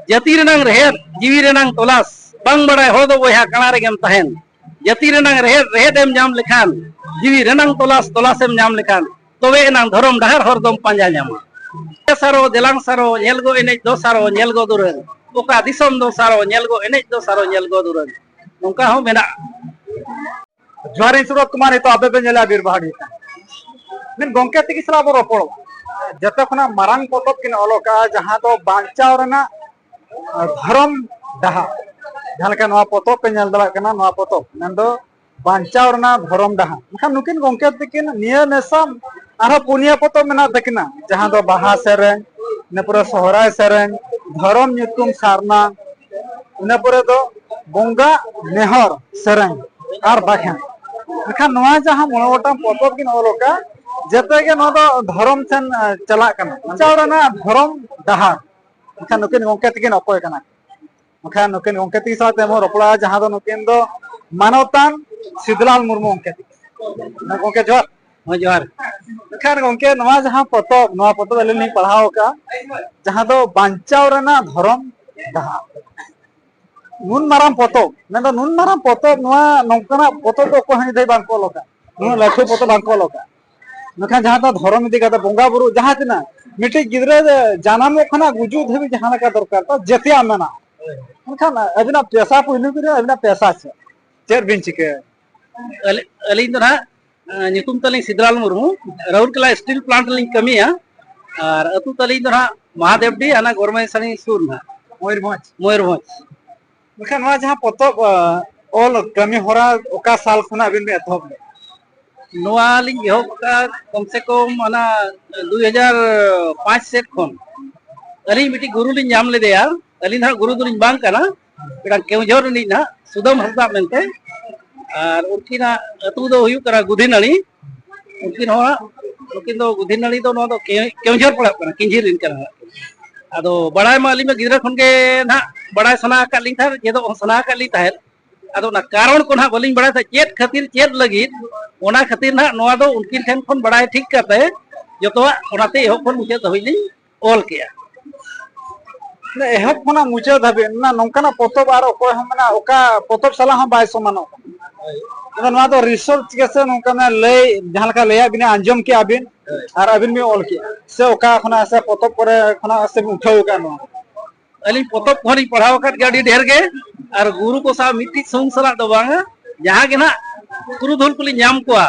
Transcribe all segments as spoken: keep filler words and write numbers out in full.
ᱡᱟᱹᱛᱤ ᱨᱮᱱᱟᱝ ᱨᱮᱦᱮᱫ, ᱡᱤᱣᱤ ᱨᱮᱱᱟᱝ ᱛᱚᱞᱟᱥ, ᱵᱟᱝ ᱵᱟᱲᱟᱭ ᱦᱚᱲ ᱫᱚ ᱵᱚᱭᱦᱟ ᱠᱟᱬᱟ ᱨᱮᱜᱮᱢ ᱛᱟᱦᱮᱱ᱾ ᱡᱟᱹᱛᱤ ᱨᱮᱱᱟᱝ ᱨᱮᱦᱮᱫ, ᱨᱮᱦᱮᱫ ᱮᱢ ᱧᱟᱢ ᱞᱮᱠᱷᱟᱱ, ᱡᱤᱣᱤ ᱨᱮᱱᱟᱝ ᱛᱚᱞᱟᱥ, ᱛᱚᱞᱟᱥ ᱮᱢ ᱧᱟᱢ ᱞᱮᱠᱷᱟᱱ, ᱛᱚᱵᱮ ᱮᱱᱟᱝ ᱫᱷᱚᱨᱚᱢ ᱰᱟᱦᱟᱨ ᱦᱚᱨ ᱫᱚᱢ ᱯᱟᱸᱡᱟ ᱧᱟᱢᱟ᱾ ᱥᱟᱨᱚ, ᱫᱮᱞᱟᱝ ᱥᱟᱨᱚ, ᱧᱮᱞ ᱜᱚ ᱮᱱᱮᱡ ᱫᱚ ᱥᱟᱨᱚ, ᱧᱮᱞ ᱜᱚ ᱫᱩᱨᱟᱹᱝ᱾ ᱚᱠᱟ ᱫᱤᱥᱚᱢ ᱫᱚ ᱥᱟᱨᱚ, ᱧᱮᱞ ᱜᱚ ᱮᱱᱮᱡ ᱫᱚ ᱥᱟᱨᱚ, ᱧᱮᱞ ᱜᱚ ᱫᱩᱨᱟᱹᱝ᱾ ᱱᱚᱝᱠᱟ ᱦᱚᱸ ᱢᱮᱱᱟᱜᱼᱟ᱾ ᱡᱚᱦᱟᱨ, ᱤᱧ ᱥᱩᱨᱚᱛ ᱠᱩᱢᱟᱨ, ᱱᱤᱛᱚᱜ ᱟᱯᱮ ᱯᱮ ᱧᱮᱞᱟ ᱵᱤᱨ ᱵᱟᱦᱟᱲᱤ᱾ ᱢᱮᱱ ᱜᱚᱝᱠᱮ ᱛᱤᱠᱤ ᱥᱟᱞᱟᱜ ᱵᱚ ᱨᱚᱯᱚᱲᱚᱜᱼᱟ᱾ ᱡᱚᱛᱚ ᱠᱷᱚᱱᱟᱜ ᱢᱟᱨᱟᱝ ᱯᱚᱛᱚᱵ ᱠᱤᱱ ᱚᱞ ᱟᱠᱟᱫᱼᱟ, ᱡᱟᱦᱟᱸ ᱫᱚ ᱵᱟᱧᱪᱟᱣ ᱨᱮᱱᱟᱜ, ᱟᱨ, ᱫᱷᱚᱨᱚᱢ ᱰᱟᱦᱟᱨ᱾ ᱡᱟᱦᱟᱸ ᱞᱮᱠᱟ ᱱᱚᱣᱟ ᱯᱚᱛᱚᱵ ᱯᱮ ᱧᱮᱞ ᱫᱟᱲᱮᱭᱟᱜ ᱠᱟᱱᱟ, ᱱᱚᱣᱟ ᱯᱚᱛᱚᱵ ᱢᱮᱱᱫᱚ ᱵᱟᱧᱪᱟᱣ ᱨᱮᱱᱟᱜ ᱫᱷᱚᱨᱚᱢ ᱰᱟᱦᱟᱨ᱾ ᱢᱮᱱᱠᱷᱟᱱ ᱱᱩᱠᱤᱱ ᱜᱚᱝᱠᱮ ᱛᱤᱠᱤᱱ ᱱᱤᱭᱟᱹ ᱢᱮᱥᱟ ᱟᱨᱦᱚᱸ ᱯᱩᱱᱭᱟᱹ ᱯᱚᱛᱚᱵ ᱢᱮᱱᱟᱜ ᱛᱟᱹᱠᱤᱱᱟ, ᱡᱟᱦᱟᱸ ᱫᱚ ᱵᱟᱦᱟ ᱥᱮᱨᱮᱧ, ᱤᱱᱟᱹ ᱯᱚᱨᱮ ᱥᱚᱦᱨᱟᱭ ᱥᱮᱨᱮᱧ, ᱫᱷᱚᱨᱚᱢ ᱧᱩᱛᱩᱢ ᱥᱟᱨᱱᱟ, ᱤᱱᱟᱹ ᱯᱚᱨᱮ ᱫᱚ ᱵᱚᱸᱜᱟ ᱱᱮᱦᱚᱨ ᱥᱮᱨᱮᱧ ᱟᱨ ᱵᱟᱠᱷᱮᱬ᱾ ᱢᱮᱱᱠᱷᱟᱱ ᱱᱚᱣᱟ ᱡᱟᱦᱟᱸ ᱢᱚᱬᱮ ᱜᱚᱴᱟᱝ ᱯᱚᱛᱚᱵ ᱠᱤᱱ ᱚᱞ ᱟᱠᱟᱫ, ᱡᱚᱛᱚ ᱜᱮ ᱱᱚᱣᱟ ᱫᱚ ᱫᱷᱚᱨᱚᱢ ᱥᱮᱱ, ᱮ, ᱪᱟᱞᱟᱜ ᱠᱟᱱᱟ, ᱵᱟᱧᱪᱟᱣ ᱨᱮᱱᱟᱜ ᱫᱷᱚᱨᱚᱢ ᱰᱟᱦᱟᱨ᱾ ᱢᱮᱱᱠᱷᱟᱱ ᱱᱩᱠᱤᱱ ᱜᱚᱝᱠᱮ ᱛᱤᱠᱤᱱ ᱚᱠᱚᱭ ᱠᱟᱱᱟ ᱠᱤᱱ? ᱢᱮᱱᱠᱷᱟᱱ ᱱᱩᱠᱤᱱ ᱜᱚᱝᱠᱮ ᱛᱤᱠᱤᱱ ᱥᱟᱶᱛᱮ ᱵᱚᱱ ᱨᱚᱯᱚᱲᱟ, ᱡᱟᱦᱟᱸ ᱫᱚ ᱱᱩᱠᱤᱱ ᱫᱚ ᱢᱟᱱᱚᱛᱟᱱ ᱥᱤᱫᱽᱞᱟᱞ ᱢᱩᱨᱢᱩ ᱜᱚᱝᱠᱮ ᱛᱤᱠᱤᱱ᱾ ᱜᱚᱝᱠᱮ ᱡᱚᱦᱟᱨ᱾ ᱦᱳᱭ, ᱡᱚᱦᱟᱨ᱾ ᱢᱮᱱᱠᱷᱟᱱ ᱜᱚᱝᱠᱮ, ᱱᱚᱣᱟ ᱡᱟᱦᱟᱸ ᱯᱚᱛᱚᱵ, ᱱᱚᱣᱟ ᱯᱚᱛᱚᱵ ᱟᱹᱞᱤᱧ ᱞᱤᱧ ᱯᱟᱲᱦᱟᱣ ᱟᱠᱟᱫᱼᱟ, ᱡᱟᱦᱟᱸ ᱫᱚ ᱵᱟᱧᱪᱟᱣ ᱨᱮᱱᱟᱜ ᱫᱷᱚᱨᱚᱢ ᱰᱟᱦᱟᱨ᱾ ᱱᱩᱱ ᱢᱟᱨᱟᱝ ᱯᱚᱛᱚᱵ, ᱢᱮᱱᱫᱚ ᱱᱩᱱ ᱢᱟᱨᱟᱝ ᱯᱚᱛᱚᱵ, ᱱᱚᱣᱟ ᱱᱚᱝᱠᱟᱱᱟᱜ ᱯᱚᱛᱚᱵ ᱫᱚ ᱚᱠᱚᱭ ᱦᱚᱸ ᱱᱤᱛ ᱫᱷᱟᱹᱵᱤᱡ ᱵᱟᱝ ᱠᱚ ᱚᱞ ᱟᱠᱟᱫ᱾ ᱱᱩᱱᱟᱹᱜ ᱞᱟᱹᱴᱩ ᱯᱚᱛᱚᱵ ᱵᱟᱝ ᱠᱚ ᱚᱞ ᱟᱠᱟᱫ᱾ ᱢᱮᱱᱠᱷᱟᱱ ᱡᱟᱦᱟᱸ ᱫᱚ ᱫᱷᱚᱨᱚᱢ ᱤᱫᱤ ᱠᱟᱛᱮ, ᱵᱚᱸᱜᱟ ᱵᱩᱨᱩ, ᱡᱟᱦᱟᱸ ᱛᱤᱱᱟᱹᱜ ᱢᱤᱫᱴᱤᱡ ᱜᱤᱫᱽᱨᱟᱹ ᱡᱟᱱᱟᱢᱚᱜ ᱠᱷᱚᱱᱟᱜ ᱜᱩᱡᱩᱜ ᱫᱷᱟᱹᱵᱤᱡ ᱡᱟᱦᱟᱸ ᱞᱮᱠᱟ ᱫᱚᱨᱠᱟᱨ ᱛᱟᱭ, ᱡᱮᱛᱮᱭᱟᱜ ᱢᱮᱱᱟᱜᱼᱟ᱾ ᱢᱮᱱᱠᱷᱟᱱ ᱟᱹᱵᱤᱱᱟᱜ ᱯᱮᱥᱟ, ᱯᱩᱭᱞᱩ ᱜᱤᱫᱽᱨᱟᱹ, ᱟᱹᱵᱤᱱᱟᱜ ᱯᱮᱥᱟ ᱪᱮᱫ? ᱪᱮᱫ ᱵᱤᱱ ᱪᱤᱠᱟᱹᱭᱟ? ᱟᱹᱞᱤ-, ᱟᱹᱞᱤᱧ ᱫᱚ ᱱᱟᱦᱟᱜ, ᱟᱸ, ᱧᱩᱛᱩᱢ ᱛᱟᱹᱞᱤᱧ ᱥᱤᱫᱽᱨᱟᱞ ᱢᱩᱨᱢᱩ, ᱨᱟᱩᱨᱠᱮᱞᱟ ᱥᱴᱤᱞ ᱯᱞᱟᱱᱴ ᱨᱮᱞᱤᱧ ᱠᱟᱹᱢᱤᱭᱟ᱾ ᱟᱨ ᱟᱹᱛᱩ ᱛᱟᱹᱞᱤᱧ ᱫᱚ ᱱᱟᱦᱟᱜ ᱢᱚᱦᱟᱫᱮᱵᱰᱤ, ᱦᱟᱱᱟ ᱜᱚᱨᱢᱮᱥᱟᱱᱤ ᱥᱩᱨ ᱱᱟᱦᱟᱜ᱾ ᱢᱚᱭᱩᱨᱵᱷᱚᱸᱡᱽ᱾ ᱢᱚᱭᱩᱨᱵᱷᱚᱸᱡᱽ᱾ ᱢᱮᱱᱠᱷᱟᱱ ᱱᱚᱣᱟ ᱡᱟᱦᱟᱸ ᱯᱚᱛᱚᱵ, ᱟᱸ, ᱚᱞ ᱠᱟᱹᱢᱤ ᱦᱚᱨᱟ ᱚᱠᱟ ᱥᱟᱞ ᱠᱷᱚᱱᱟᱜ ᱟᱹᱵᱤᱱ ᱵᱤᱱ ᱮᱛᱚᱦᱚᱵ ᱞᱮᱫᱟ? ᱱᱚᱣᱟ ᱞᱤᱧ ᱮᱦᱚᱵ ᱠᱟᱜᱼᱟ ᱠᱚᱢ ᱥᱮ ᱠᱚᱢ ᱚᱱᱟ ᱫᱩᱭ ᱦᱟᱡᱟᱨ ᱯᱟᱸᱪ ᱥᱮᱫ ᱠᱷᱚᱱ᱾ ᱟᱹᱞᱤᱧ ᱢᱤᱫᱴᱤᱡ ᱜᱩᱨᱩ ᱞᱤᱧ ᱧᱟᱢ ᱞᱮᱫᱮᱭᱟ᱾ ᱟᱹᱞᱤᱧ ᱫᱚ ᱦᱟᱸᱜ ᱜᱩᱨᱩ ᱫᱚᱞᱤᱧ ᱵᱟᱝ ᱠᱟᱱᱟ, ᱢᱤᱫᱴᱟᱝ ᱠᱮᱣᱡᱷᱚᱨ ᱨᱤᱱᱤᱡ ᱱᱟᱦᱟᱜ, ᱥᱩᱫᱟᱹᱢ ᱦᱟᱸᱥᱫᱟ ᱢᱮᱱᱛᱮ᱾ ᱟᱨ ᱩᱱᱠᱤᱱᱟᱜ ᱟᱹᱛᱩ ᱫᱚ ᱦᱩᱭᱩᱜ ᱠᱟᱱᱟ ᱜᱩᱫᱷᱤᱱᱟᱹᱲᱤ᱾ ᱩᱱᱠᱤᱱ ᱦᱚᱸ, ᱩᱱᱠᱤᱱ ᱫᱚ ᱜᱩᱫᱷᱤᱱᱟᱹᱲᱤ ᱫᱚ ᱱᱚᱣᱟ ᱫᱚ ᱠᱮ-, ᱠᱮᱣᱡᱷᱚᱨ ᱯᱟᱲᱟᱜ ᱠᱟᱱᱟ, ᱠᱤᱧᱡᱷᱤᱨ ᱨᱤᱱ ᱠᱟᱱᱟ ᱦᱟᱸᱜ᱾ ᱟᱫᱚ ᱵᱟᱲᱟᱭ ᱢᱟ ᱟᱹᱞᱤᱧ ᱢᱟ ᱜᱤᱫᱽᱨᱟᱹ ᱠᱷᱚᱱ ᱜᱮ ᱱᱟᱦᱟᱜ ᱵᱟᱲᱟᱭ ᱥᱟᱱᱟ ᱟᱠᱟᱫ ᱞᱤᱧ ᱛᱟᱦᱮᱸᱫ, ᱪᱮᱫᱚᱜ ᱦᱚᱸ ᱥᱟᱱᱟ ᱟᱠᱟᱫ ᱞᱤᱧ ᱛᱟᱦᱮᱸᱫ᱾ ᱟᱫᱚ ᱚᱱᱟ ᱠᱟᱨᱚᱱ ᱠᱚ ᱱᱟᱦᱟᱜ ᱵᱟᱹᱞᱤᱧ ᱵᱟᱲᱟᱭ ᱛᱟᱦᱮᱸᱫ, ᱪᱮᱫ ᱠᱷᱟᱹᱛᱤᱨ, ᱪᱮᱫ ᱞᱟᱹᱜᱤᱫ, ᱚᱱᱟ ᱠᱷᱟᱹᱛᱤᱨ ᱱᱟᱦᱟᱜ ᱱᱚᱣᱟ ᱫᱚ ᱩᱱᱠᱤᱱ ᱴᱷᱮᱱ ᱠᱷᱚᱱ ᱵᱟᱲᱟᱭ ᱴᱷᱤᱠ ᱠᱟᱛᱮ ᱡᱚᱛᱚᱣᱟᱜ ᱚᱱᱟᱛᱮ ᱮᱦᱚᱵ ᱠᱷᱚᱱ ᱢᱩᱪᱟᱹᱫ ᱫᱷᱟᱹᱵᱤᱡ ᱞᱤᱧ ᱚᱞ ᱠᱮᱜᱼᱟ᱾ ᱢᱟᱱᱮ ᱮᱦᱚᱵ ᱠᱷᱚᱱᱟᱜ ᱢᱩᱪᱟᱹᱫ ᱫᱷᱟᱹᱵᱤᱡ ᱚᱱᱟ ᱱᱚᱝᱠᱟᱱᱟᱜ ᱯᱚᱛᱚᱵ ᱟᱨ ᱚᱠᱚᱭ ᱦᱚᱸ ᱢᱟᱱᱮ ᱚᱠᱟ ᱯᱚᱛᱚᱵ ᱥᱟᱞᱟᱜ ᱦᱚᱸ ᱵᱟᱭ ᱥᱚᱢᱟᱱᱚᱜ ᱠᱟᱱᱟ᱾ ᱟᱫᱚ ᱱᱚᱣᱟ ᱫᱚ ᱨᱤᱥᱟᱨᱪ ᱜᱮᱥᱮ ᱱᱚᱝᱠᱟ ᱢᱟᱱᱮ ᱞᱟᱹᱭ ᱡᱟᱦᱟᱸ ᱞᱮᱠᱟ ᱞᱟᱹᱭᱟᱫ ᱵᱤᱱᱟ, ᱟᱸᱡᱚᱢ ᱠᱮᱜᱼᱟ ᱵᱤᱱ ᱟᱨ ᱟᱹᱵᱤᱱ ᱵᱤᱱ ᱚᱞ ᱠᱮᱜᱼᱟ, ᱥᱮ ᱚᱠᱟ ᱠᱷᱚᱱᱟᱜ ᱥᱮ ᱯᱚᱛᱚᱵ ᱠᱚᱨᱮ ᱠᱷᱚᱱᱟᱜ ᱥᱮ ᱵᱤᱱ ᱩᱴᱷᱟᱹᱣ ᱟᱠᱟᱫ ᱱᱚᱣᱟ? ᱟᱹᱞᱤᱧ ᱯᱚᱛᱚᱵ ᱠᱚᱦᱚᱸ ᱞᱤᱧ ᱯᱟᱲᱦᱟᱣ ᱟᱠᱟᱫ ᱜᱮᱭᱟ ᱟᱹᱰᱤ ᱰᱷᱮᱨ ᱜᱮ, ᱟᱨ ᱜᱩᱨᱩ ᱠᱚ ᱥᱟᱶ ᱢᱤᱫᱴᱤᱡ ᱥᱩᱢᱩᱝ ᱥᱟᱞᱟᱜ ᱫᱚ ᱵᱟᱝᱟ, ᱡᱟᱦᱟᱸ ᱜᱮ ᱱᱟᱦᱟᱜ ᱯᱩᱨᱩᱫᱷᱩᱞ ᱠᱚᱞᱤᱧ ᱧᱟᱢ ᱠᱚᱣᱟ,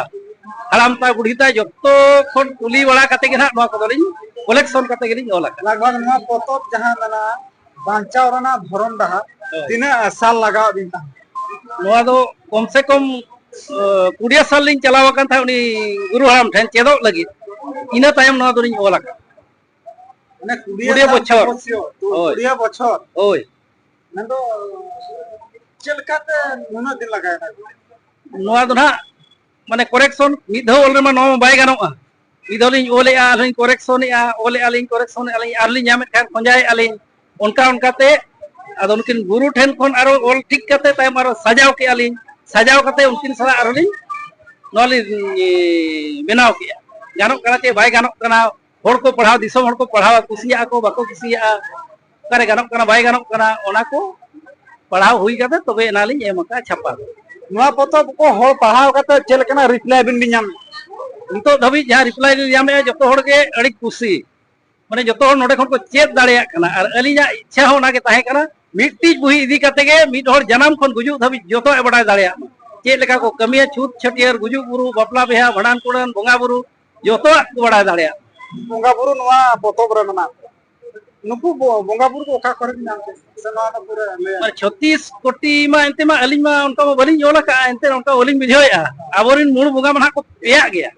ᱦᱟᱲᱟᱢ ᱛᱟᱭ ᱵᱩᱰᱷᱤ ᱛᱟᱭ ᱡᱚᱛᱚ ᱠᱷᱚᱱ ᱠᱩᱞᱤ ᱵᱟᱲᱟ ᱠᱟᱛᱮ ᱜᱮ ᱱᱟᱦᱟᱜ ᱱᱚᱣᱟ ᱠᱚᱫᱚᱞᱤᱧ ᱠᱚᱞᱮᱠᱥᱚᱱ ᱠᱟᱛᱮ ᱜᱮᱞᱤᱧ ᱚᱞ ᱟᱠᱟᱫᱟ᱾ ᱞᱟᱜᱽ ᱵᱷᱟᱜᱽ ᱱᱚᱣᱟ ᱯᱚᱛᱚᱵ ᱡᱟᱦᱟᱸ ᱢᱮᱱᱟᱜᱼᱟ, ᱵᱟᱧᱪᱟᱣ ᱨᱮᱱᱟᱜ ᱫᱷᱚᱨᱚᱢ ᱰᱟᱦᱟᱨ, ᱦᱳᱭ᱾ ᱛᱤᱱᱟᱹᱜ ᱥᱟᱞ ᱞᱟᱜᱟᱣ ᱵᱤᱱ ᱛᱟᱦᱮᱸᱫ? ᱱᱚᱣᱟ ᱫᱚ ᱠᱚᱢ ᱥᱮ ᱠᱚᱢ, ᱟᱸ, ᱠᱩᱲᱤᱭᱟ ᱥᱟᱞ ᱞᱤᱧ ᱪᱟᱞᱟᱣ ᱟᱠᱟᱱ ᱛᱟᱦᱮᱸᱫ ᱩᱱᱤ ᱜᱩᱨᱩ ᱦᱟᱲᱟᱢ ᱴᱷᱮᱱ ᱪᱮᱫᱚᱜ ᱞᱟᱹᱜᱤᱫ᱾ ᱤᱱᱟᱹ ᱛᱟᱭᱚᱢ ᱱᱚᱣᱟ ᱫᱚᱞᱤᱧ ᱚᱞ ᱟᱠᱟᱫᱟ᱾ ᱢᱟᱱᱮ ᱠᱩᱲᱤᱭᱟ ᱠᱩᱲᱤᱭᱟ ᱥᱟᱞ ᱵᱚᱪᱷᱚᱨ᱾ ᱛᱚᱯᱚᱥᱤᱭᱟ, ᱛᱚ ᱦᱳᱭ᱾ ᱠᱩᱲᱤᱭᱟ ᱵᱚᱪᱷᱚᱨ᱾ ᱦᱳᱭ᱾ ᱢᱮᱱᱫᱚ ᱪᱮᱫ ᱞᱮᱠᱟᱛᱮ ᱱᱩᱱᱟᱹᱜ ᱫᱤᱱ ᱞᱟᱜᱟᱣᱮᱱᱟ? ᱱᱚᱣᱟ ᱫᱚ ᱱᱟᱦᱟᱜ ᱢᱟᱱᱮ ᱠᱚᱨᱮᱠᱥᱚᱱ ᱢᱤᱫ ᱫᱷᱟᱣ ᱚᱞ ᱨᱮᱢᱟ ᱱᱚᱣᱟ ᱢᱟ ᱵᱟᱭ ᱜᱟᱱᱚᱜᱼᱟ᱾ ᱢᱤᱫ ᱫᱷᱟᱣ ᱞᱤᱧ ᱚᱞᱮᱜᱼᱟ, ᱟᱨᱦᱚᱸ ᱞᱤᱧ ᱠᱚᱨᱮᱠᱥᱚᱱᱮᱜᱼᱟ, ᱚᱞᱮᱜᱼᱟ ᱞᱤᱧ, ᱠᱚᱨᱮᱠᱥᱚᱱᱮᱜᱼᱟ ᱞᱤᱧ, ᱟᱨᱦᱚᱸ ᱞᱤᱧ ᱧᱟᱢᱮᱫ ᱠᱷᱟᱱ ᱠᱷᱚᱸᱡᱟᱭᱮᱜᱼᱟ ᱞᱤᱧ, ᱚᱱᱠᱟ ᱚᱱᱠᱟᱛᱮ ᱟᱫᱚ ᱩᱱᱠᱤᱱ ᱜᱩᱨᱩ ᱴᱷᱮᱱ ᱠᱷᱚᱱ ᱟᱨᱚ ᱚᱞ ᱴᱷᱤᱠ ᱠᱟᱛᱮ ᱛᱟᱭᱚᱢ ᱟᱨᱚ ᱥᱟᱡᱟᱣ ᱠᱮᱜᱼᱟ ᱞᱤᱧ, ᱥᱟᱡᱟᱣ ᱠᱟᱛᱮ ᱩᱱᱠᱤᱱ ᱥᱟᱞᱟᱜ ᱟᱨᱦᱚᱸ ᱞᱤᱧ ᱱᱚᱣᱟ ᱞᱤᱧ ᱵᱮᱱᱟᱣ ᱠᱮᱜᱼᱟ᱾ ᱜᱟᱱᱚᱜ ᱠᱟᱱᱟ ᱪᱮ ᱵᱟᱭ ᱜᱟᱱᱚᱜ ᱠᱟᱱᱟ, ᱦᱚᱲ ᱠᱚ ᱯᱟᱲᱦᱟᱣ, ᱫᱤᱥᱚᱢ ᱦᱚᱲ ᱠᱚ ᱯᱟᱲᱦᱟᱣᱟ, ᱠᱩᱥᱤᱭᱟᱜᱼᱟ ᱠᱚ ᱵᱟᱠᱚ ᱠᱩᱥᱤᱭᱟᱜᱼᱟ, ᱚᱠᱟᱨᱮ ᱜᱟᱱᱚᱜ ᱠᱟᱱᱟ ᱵᱟᱭ ᱜᱟᱱᱚᱜ ᱠᱟᱱᱟ, ᱚᱱᱟ ᱠᱚ ᱯᱟᱲᱦᱟᱣ ᱦᱩᱭ ᱠᱟᱛᱮ ᱛᱚᱵᱮ ᱮᱱᱟ ᱞᱤᱧ ᱮᱢ ᱟᱠᱟᱫᱼᱟ ᱪᱷᱟᱯᱟ᱾ ᱱᱚᱣᱟ ᱯᱚᱛᱚᱵ ᱠᱚ ᱦᱚᱲ ᱯᱟᱲᱦᱟᱣ ᱠᱟᱛᱮ ᱪᱮᱫ ᱞᱮᱠᱟᱱᱟᱜ ᱨᱤᱯᱞᱟᱭ ᱵᱤᱱ ᱧᱟᱢ? ᱱᱤᱛᱚᱜ ᱫᱷᱟᱹᱵᱤᱡ ᱡᱟᱦᱟᱸ ᱨᱤᱯᱞᱟᱭ ᱞᱤᱧ ᱧᱟᱢᱮᱫᱼᱟ, ᱡᱚᱛᱚ ᱦᱚᱲ ᱜᱮ ᱟᱹᱰᱤ ᱠᱩᱥᱤ, ᱢᱟᱱᱮ ᱡᱚᱛᱚ ᱦᱚᱲ ᱱᱚᱰᱮ ᱠᱷᱚᱱ ᱠᱚ ᱪᱮᱫ ᱫᱟᱲᱮᱭᱟᱜ ᱠᱟᱱᱟ᱾ ᱟᱨ ᱟᱹᱞᱤᱧᱟᱜ ᱤᱪᱪᱷᱟ ᱦᱚᱸ ᱚᱱᱟᱜᱮ ᱛᱟᱦᱮᱸ ᱠᱟᱱᱟ, ᱢᱤᱫᱴᱤᱡ ᱵᱩᱦᱤ ᱤᱫᱤ ᱠᱟᱛᱮ ᱜᱮ ᱢᱤᱫ ᱦᱚᱲ ᱡᱟᱱᱟᱢ ᱠᱷᱚᱱ ᱜᱩᱡᱩᱜ ᱫᱷᱟᱹᱵᱤᱡ ᱡᱚᱛᱚᱣᱟᱜ ᱮ ᱵᱟᱰᱟᱭ ᱫᱟᱲᱮᱭᱟᱜ ᱢᱟ, ᱪᱮᱫ ᱞᱮᱠᱟ ᱠᱚ ᱠᱟᱹᱢᱤᱭᱟ, ᱪᱷᱩᱛ ᱪᱷᱟᱹᱴᱭᱟᱹᱨ, ᱜᱩᱡᱩᱜ ᱵᱩᱨᱩ, ᱵᱟᱯᱞᱟ ᱵᱤᱦᱟ, ᱵᱷᱟᱸᱰᱟᱱ ᱠᱩᱲᱟᱹᱱ, ᱵᱚᱸᱜᱟ ᱵᱩᱨᱩ, ᱡᱚᱛᱚᱣᱟᱜ ᱠᱚ ᱵᱟᱰᱟᱭ ᱫᱟᱲᱮᱭᱟᱜ ᱢᱟ᱾ ᱵᱚᱸᱜᱟ ᱵᱩᱨᱩ ᱱᱚᱣᱟ ᱯᱚᱛᱚᱵ ᱨᱮ ᱢᱮᱱᱟᱜ ᱠᱚᱣᱟ᱾ ᱱᱩᱠᱩ ᱵᱚ-, ᱵᱚᱸᱜᱟ ᱵᱩᱨᱩ ᱫᱚ ᱚᱠᱟ ᱠᱚᱨᱮ ᱧᱟᱢ ᱠᱚᱣᱟ? ᱥᱮ ᱱᱚᱣᱟ ᱫᱚ ᱯᱩᱨᱟᱹ ᱞᱟᱹᱭ ᱢᱟᱱᱮ ᱪᱷᱚᱛᱤᱥ ᱠᱳᱴᱤ ᱢᱟ ᱮᱱᱛᱮ ᱢᱟ ᱟᱹᱞᱤᱧ ᱢᱟ ᱚᱱᱠᱟ ᱢᱟ ᱵᱟᱹᱞᱤᱧ ᱚᱞ ᱟᱠᱟᱫᱼᱟ, ᱮᱱᱛᱮ ᱚᱱᱠᱟ ᱵᱟᱹᱞᱤᱧ ᱵᱩᱡᱷᱟᱹᱣᱮᱫᱼᱟ᱾ ᱟᱵᱚᱨᱮᱱ ᱢᱩᱲ ᱵᱚᱸᱜᱟ ᱢᱟ ᱱᱟᱦᱟᱜ ᱠᱚ ᱯᱮᱭᱟᱜ ᱜᱮᱭᱟ,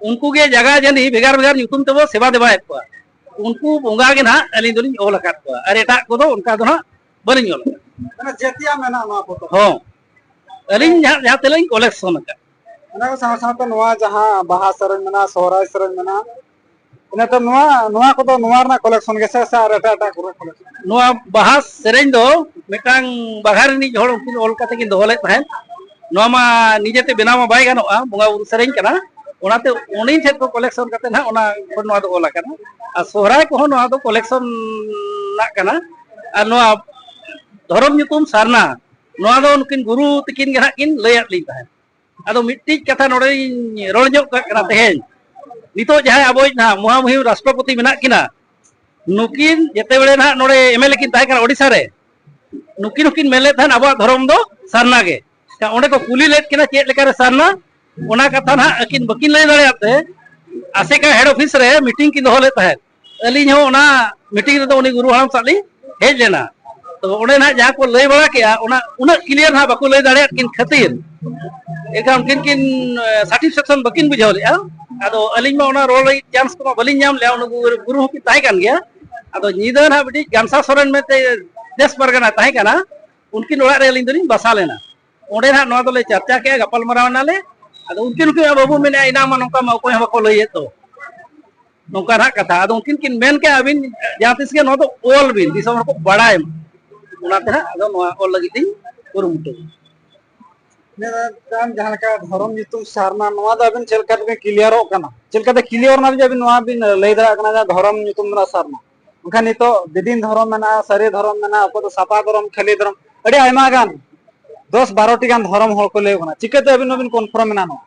ᱩᱱᱠᱩ ᱜᱮ ᱡᱟᱭᱜᱟ ᱡᱟᱹᱱᱤ ᱵᱷᱮᱜᱟᱨ ᱵᱷᱮᱜᱟᱨ ᱧᱩᱛᱩᱢ ᱛᱮᱵᱚ ᱥᱮᱵᱟ ᱫᱮᱵᱟᱭᱮᱫ ᱠᱚᱣᱟ᱾ ᱩᱱᱠᱩ ᱵᱚᱸᱜᱟ ᱜᱮ ᱱᱟᱦᱟᱜ ᱟᱹᱞᱤᱧ ᱫᱚᱞᱤᱧ ᱚᱞ ᱟᱠᱟᱫ ᱠᱚᱣᱟ, ᱟᱨ ᱮᱴᱟᱜ ᱠᱚᱫᱚ ᱚᱱᱠᱟ ᱫᱚ ᱱᱟᱦᱟᱜ ᱵᱟᱹᱞᱤᱧ ᱚᱞ ᱟᱠᱟᱫ᱾ ᱢᱟᱱᱮ ᱡᱟᱹᱛᱤᱭᱟᱜ ᱢᱮᱱᱟᱜᱼᱟ ᱱᱚᱣᱟ ᱯᱚᱛᱚᱵ? ᱦᱚᱸ, ᱟᱹᱞᱤᱧ ᱡᱟᱦᱟᱸ, ᱡᱟᱦᱟᱸ ᱛᱤᱱᱟᱹᱜ ᱞᱤᱧ ᱠᱚᱞᱮᱠᱥᱚᱱ ᱟᱠᱟᱫ᱾ ᱚᱱᱟ ᱠᱚ ᱥᱟᱶ ᱥᱟᱶᱛᱮ ᱱᱚᱣᱟ ᱡᱟᱦᱟᱸ ᱵᱟᱦᱟ ᱥᱮᱨᱮᱧ ᱢᱮᱱᱟᱜᱼᱟ, ᱥᱚᱦᱨᱟᱭ ᱥᱮᱨᱮᱧ ᱢᱮᱱᱟᱜᱼᱟ, ᱤᱱᱟᱹ ᱛᱟᱭᱚᱢ ᱱᱚᱣᱟ, ᱱᱚᱣᱟ ᱠᱚᱫᱚ ᱱᱚᱣᱟ ᱨᱮᱱᱟᱜ ᱠᱚᱞᱮᱠᱥᱚᱱ ᱜᱮᱥᱮ, ᱥᱮ ᱟᱨ ᱮᱴᱟᱜ ᱮᱴᱟᱜ ᱠᱚᱨᱮ ᱠᱚᱞᱮᱠᱥᱚᱱ? ᱱᱚᱣᱟ ᱵᱟᱦᱟ ᱥᱮᱨᱮᱧ ᱫᱚ ᱢᱤᱫᱴᱟᱝ ᱵᱟᱜᱷᱟ ᱨᱤᱱᱤᱡ ᱦᱚᱲ ᱩᱱᱠᱤᱱ ᱚᱞ ᱠᱟᱛᱮ ᱠᱤᱱ ᱫᱚᱦᱚ ᱞᱮᱫ ᱛᱟᱦᱮᱸᱫ᱾ ᱱᱚᱣᱟ ᱢᱟ ᱱᱤᱡᱮᱛᱮ ᱵᱮᱱᱟᱣ ᱢᱟ ᱵᱟᱭ ᱜᱟᱱᱚᱜᱼᱟ, ᱵᱚᱸᱜᱟ ᱵᱩᱨᱩ ᱥᱮᱨᱮᱧ ᱠᱟᱱᱟ, ᱚᱱᱟᱛᱮ ᱩᱱᱤ ᱴᱷᱮᱱ ᱠᱷᱚᱱ ᱠᱚᱞᱮᱠᱥᱚᱱ ᱠᱟᱛᱮ ᱱᱟᱦᱟᱜ ᱚᱱᱟ ᱠᱷᱚᱱ ᱱᱚᱣᱟ ᱫᱚ ᱚᱞ ᱟᱠᱟᱱᱟ᱾ ᱟᱨ ᱥᱚᱦᱨᱟᱭ ᱠᱚᱦᱚᱸ ᱱᱚᱣᱟ ᱫᱚ ᱠᱚᱞᱮᱠᱥᱚᱱ ᱨᱮᱱᱟᱜ ᱠᱟᱱᱟ᱾ ᱟᱨ ᱱᱚᱣᱟ ᱫᱷᱚᱨᱚᱢ ᱧᱩᱛᱩᱢ ᱥᱟᱨᱱᱟ, ᱱᱚᱣᱟ ᱫᱚ ᱱᱩᱠᱤᱱ ᱜᱩᱨᱩ ᱛᱟᱹᱠᱤᱱ ᱜᱮ ᱦᱟᱸᱜ ᱠᱤᱱ ᱞᱟᱹᱭᱟᱫ ᱞᱤᱧ ᱛᱟᱦᱮᱸᱫ᱾ ᱟᱫᱚ ᱢᱤᱫᱴᱤᱡ ᱠᱟᱛᱷᱟ ᱱᱚᱰᱮᱧ ᱨᱚᱲ ᱧᱚᱜ ᱠᱟᱜ ᱠᱟᱱᱟ ᱛᱮᱦᱮᱧ, ᱱᱤᱛᱚᱜ ᱡᱟᱦᱟᱸᱭ ᱟᱵᱚᱭᱤᱡ ᱱᱟᱦᱟᱜ ᱢᱚᱦᱟᱢᱩᱦᱤᱢ ᱨᱟᱥᱴᱨᱚᱯᱚᱛᱤ ᱢᱮᱱᱟᱜ ᱠᱤᱱᱟ, ᱱᱩᱠᱤᱱ ᱡᱮᱛᱮ ᱵᱮᱲᱮ ᱱᱟᱦᱟᱜ ᱱᱚᱰᱮ ᱮᱢ ᱮᱞ ᱮ ᱠᱤᱱ ᱛᱟᱦᱮᱸ ᱠᱟᱱᱟ ᱳᱰᱤᱥᱟ ᱨᱮ, ᱱᱩᱠᱤᱱ ᱦᱚᱸᱠᱤᱱ ᱢᱮᱱ ᱞᱮᱫ ᱛᱟᱦᱮᱸᱫ ᱟᱵᱚᱣᱟᱜ ᱫᱷᱚᱨᱚᱢ ᱫᱚ ᱥᱟᱨᱱᱟ ᱜᱮ᱾ ᱮᱱᱠᱷᱟᱱ ᱚᱸᱰᱮ ᱠᱚ ᱠᱩᱞᱤ ᱞᱮᱫ ᱠᱤᱱᱟ ᱪᱮᱫ ᱞᱮᱠᱟᱨᱮ ᱥᱟᱨᱱᱟ, ᱚᱱᱟ ᱠᱟᱛᱷᱟ ᱱᱟᱦᱟᱜ ᱟᱹᱠᱤᱱ ᱵᱟᱹᱠᱤᱱ ᱞᱟᱹᱭ ᱫᱟᱲᱮᱭᱟᱜ ᱛᱮ ᱟᱥᱮᱠᱟ ᱦᱮᱰ ᱚᱯᱷᱤᱥ ᱨᱮ ᱢᱤᱴᱤᱝ ᱠᱤᱱ ᱫᱚᱦᱚ ᱞᱮᱫ ᱛᱟᱦᱮᱸᱫ᱾ ᱟᱹᱞᱤᱧ ᱦᱚᱸ ᱚᱱᱟ ᱢᱤᱴᱤᱝ ᱨᱮᱫᱚ ᱩᱱᱤ ᱜᱩᱨᱩ ᱦᱟᱲᱟᱢ ᱥᱟᱞᱟᱜ ᱞᱤᱧ ᱦᱮᱡ ᱞᱮᱱᱟ᱾ ᱛᱚ ᱚᱸᱰᱮ ᱱᱟᱦᱟᱜ ᱡᱟᱦᱟᱸ ᱠᱚ ᱞᱟᱹᱭ ᱵᱟᱲᱟ ᱠᱮᱜᱼᱟ, ᱚᱱᱟ ᱩᱱᱟᱹᱜ ᱠᱞᱤᱭᱟᱨ ᱱᱟᱦᱟᱜ ᱵᱟᱠᱚ ᱞᱟᱹᱭ ᱫᱟᱲᱮᱭᱟᱫ ᱠᱤᱱ ᱠᱷᱟᱹᱛᱤᱨ ᱮᱱᱠᱷᱟᱱ ᱩᱱᱠᱤᱱ ᱠᱤᱱ ᱥᱟᱴᱤᱥᱯᱷᱮᱠᱥᱚᱱ ᱵᱟᱹᱠᱤᱱ ᱵᱩᱡᱷᱟᱹᱣ ᱞᱮᱫᱼᱟ᱾ ᱟᱫᱚ ᱟᱹᱞᱤᱧ ᱢᱟ ᱚᱱᱟ ᱨᱚᱲ ᱞᱟᱹᱜᱤᱫ ᱪᱟᱱᱥ ᱠᱚᱢᱟ ᱵᱟᱹᱞᱤᱧ ᱧᱟᱢ ᱞᱮᱫᱼᱟ, ᱩᱱᱠᱩ ᱜᱩᱨᱩ ᱦᱚᱸᱠᱤᱱ ᱛᱟᱦᱮᱸ ᱠᱟᱱ ᱜᱮᱭᱟ᱾ ᱟᱫᱚ ᱧᱤᱫᱟᱹ ᱱᱟᱦᱟᱜ ᱢᱤᱫᱴᱤᱡ ᱜᱟᱱᱥᱟ ᱥᱚᱨᱮᱱ ᱢᱮᱱᱛᱮ ᱫᱮᱥ ᱯᱟᱨᱜᱟᱱᱟ ᱛᱟᱦᱮᱸ ᱠᱟᱱᱟ, ᱩᱱᱠᱤᱱ ᱚᱲᱟᱜ ᱨᱮ ᱟᱹᱞᱤᱧ ᱫᱚᱞᱤᱧ ᱵᱟᱥᱟ ᱞᱮᱱᱟ᱾ ᱚᱸᱰᱮ ᱱᱟᱦᱟᱜ ᱱᱚᱣᱟ ᱫᱚᱞᱮ ᱪᱟᱨᱪᱟ ᱠᱮᱜᱼᱟ, ᱜᱟᱯᱟᱞ ᱢᱟᱨᱟᱣ ᱮᱱᱟᱞᱮ᱾ ᱟᱫᱚ ᱩᱱᱠᱤᱱ ᱦᱚᱸᱠᱤᱱ, "ᱵᱟᱹᱵᱩ ᱢᱮᱱᱮᱫᱼᱟ, ᱮᱱᱟᱝ ᱢᱟ ᱱᱚᱝᱠᱟ ᱢᱟ ᱚᱠᱚᱭ ᱦᱚᱸ ᱵᱟᱠᱚ ᱞᱟᱹᱭᱮᱫ ᱫᱚ", ᱱᱚᱝᱠᱟ ᱱᱟᱦᱟᱜ ᱠᱟᱛᱷᱟ᱾ ᱟᱫᱚ ᱩᱱᱠᱤᱱ ᱠᱤᱱ ᱢᱮᱱ ᱠᱮᱜᱼᱟ, "ᱟᱹᱵᱤᱱ ᱡᱟᱦᱟᱸ ᱛᱤᱥ ᱜᱮ ᱱᱚᱣᱟ ᱫᱚ ᱚᱞ ᱵᱤᱱ, ᱫᱤᱥᱚᱢ ᱦᱚᱲ ᱠᱚ ᱵᱟᱲᱟᱭ ᱢᱟ", ᱚᱱᱟᱛᱮ ᱱᱟᱦᱟᱜ ᱟᱫᱚ ᱱᱚᱣᱟ ᱚᱞ ᱞᱟᱹᱜᱤᱫ ᱞᱤᱧ ᱠᱩᱨᱩᱢᱩᱴᱩ᱾ ᱢᱮᱱᱠᱷᱟᱱ ᱡᱟᱦᱟᱸ ᱞᱮᱠᱟ ᱫᱷᱚᱨᱚᱢ ᱧᱩᱛᱩᱢ ᱥᱟᱨᱱᱟ, ᱱᱚᱣᱟ ᱫᱚ ᱟᱹᱵᱤᱱ ᱪᱮᱫ ᱞᱮᱠᱟ ᱛᱮᱵᱤᱱ ᱠᱞᱤᱭᱟᱨᱚᱜ ᱠᱟᱱᱟ? ᱪᱮᱫ ᱞᱮᱠᱟᱛᱮ ᱠᱞᱤᱭᱟᱨ ᱱᱟ ᱡᱮ ᱟᱹᱵᱤᱱ ᱱᱚᱣᱟ ᱵᱤᱱ ᱞᱟᱹᱭ ᱫᱟᱲᱮᱭᱟᱜ ᱠᱟᱱᱟ ᱡᱮ ᱫᱷᱚᱨᱚᱢ ᱧᱩᱛᱩᱢ ᱨᱮᱱᱟᱜ ᱥᱟᱨᱱᱟ? ᱢᱮᱱᱠᱷᱟᱱ ᱱᱤᱛᱚᱜ ᱵᱤᱫᱤᱱ ᱫᱷᱚᱨᱚᱢ ᱢᱮᱱᱟᱜᱼᱟ, ᱥᱟᱹᱨᱤ ᱫᱷᱚᱨᱚᱢ ᱢᱮᱱᱟᱜᱼᱟ, ᱚᱠᱚᱭ ᱫᱚ ᱥᱟᱯᱟ ᱫᱷᱚᱨᱚᱢ, ᱠᱷᱟᱹᱞᱤ ᱫᱷᱚᱨᱚᱢ, ᱟᱹᱰᱤ ᱟᱭᱢᱟ ᱜᱟᱱ ᱫᱚᱥ ᱵᱟᱨᱚ ᱴᱤ ᱜᱟᱱ ᱫᱷᱚᱨᱚᱢ ᱦᱚᱲ ᱠᱚ ᱞᱟᱹᱭ ᱠᱟᱱᱟ᱾ ᱪᱤᱠᱟᱹᱛᱮ ᱟᱹᱵᱤᱱ ᱱᱚᱣᱟ ᱵᱤᱱ ᱠᱚᱱᱯᱷᱟᱨᱢ ᱮᱱᱟ ᱱᱚᱣᱟ?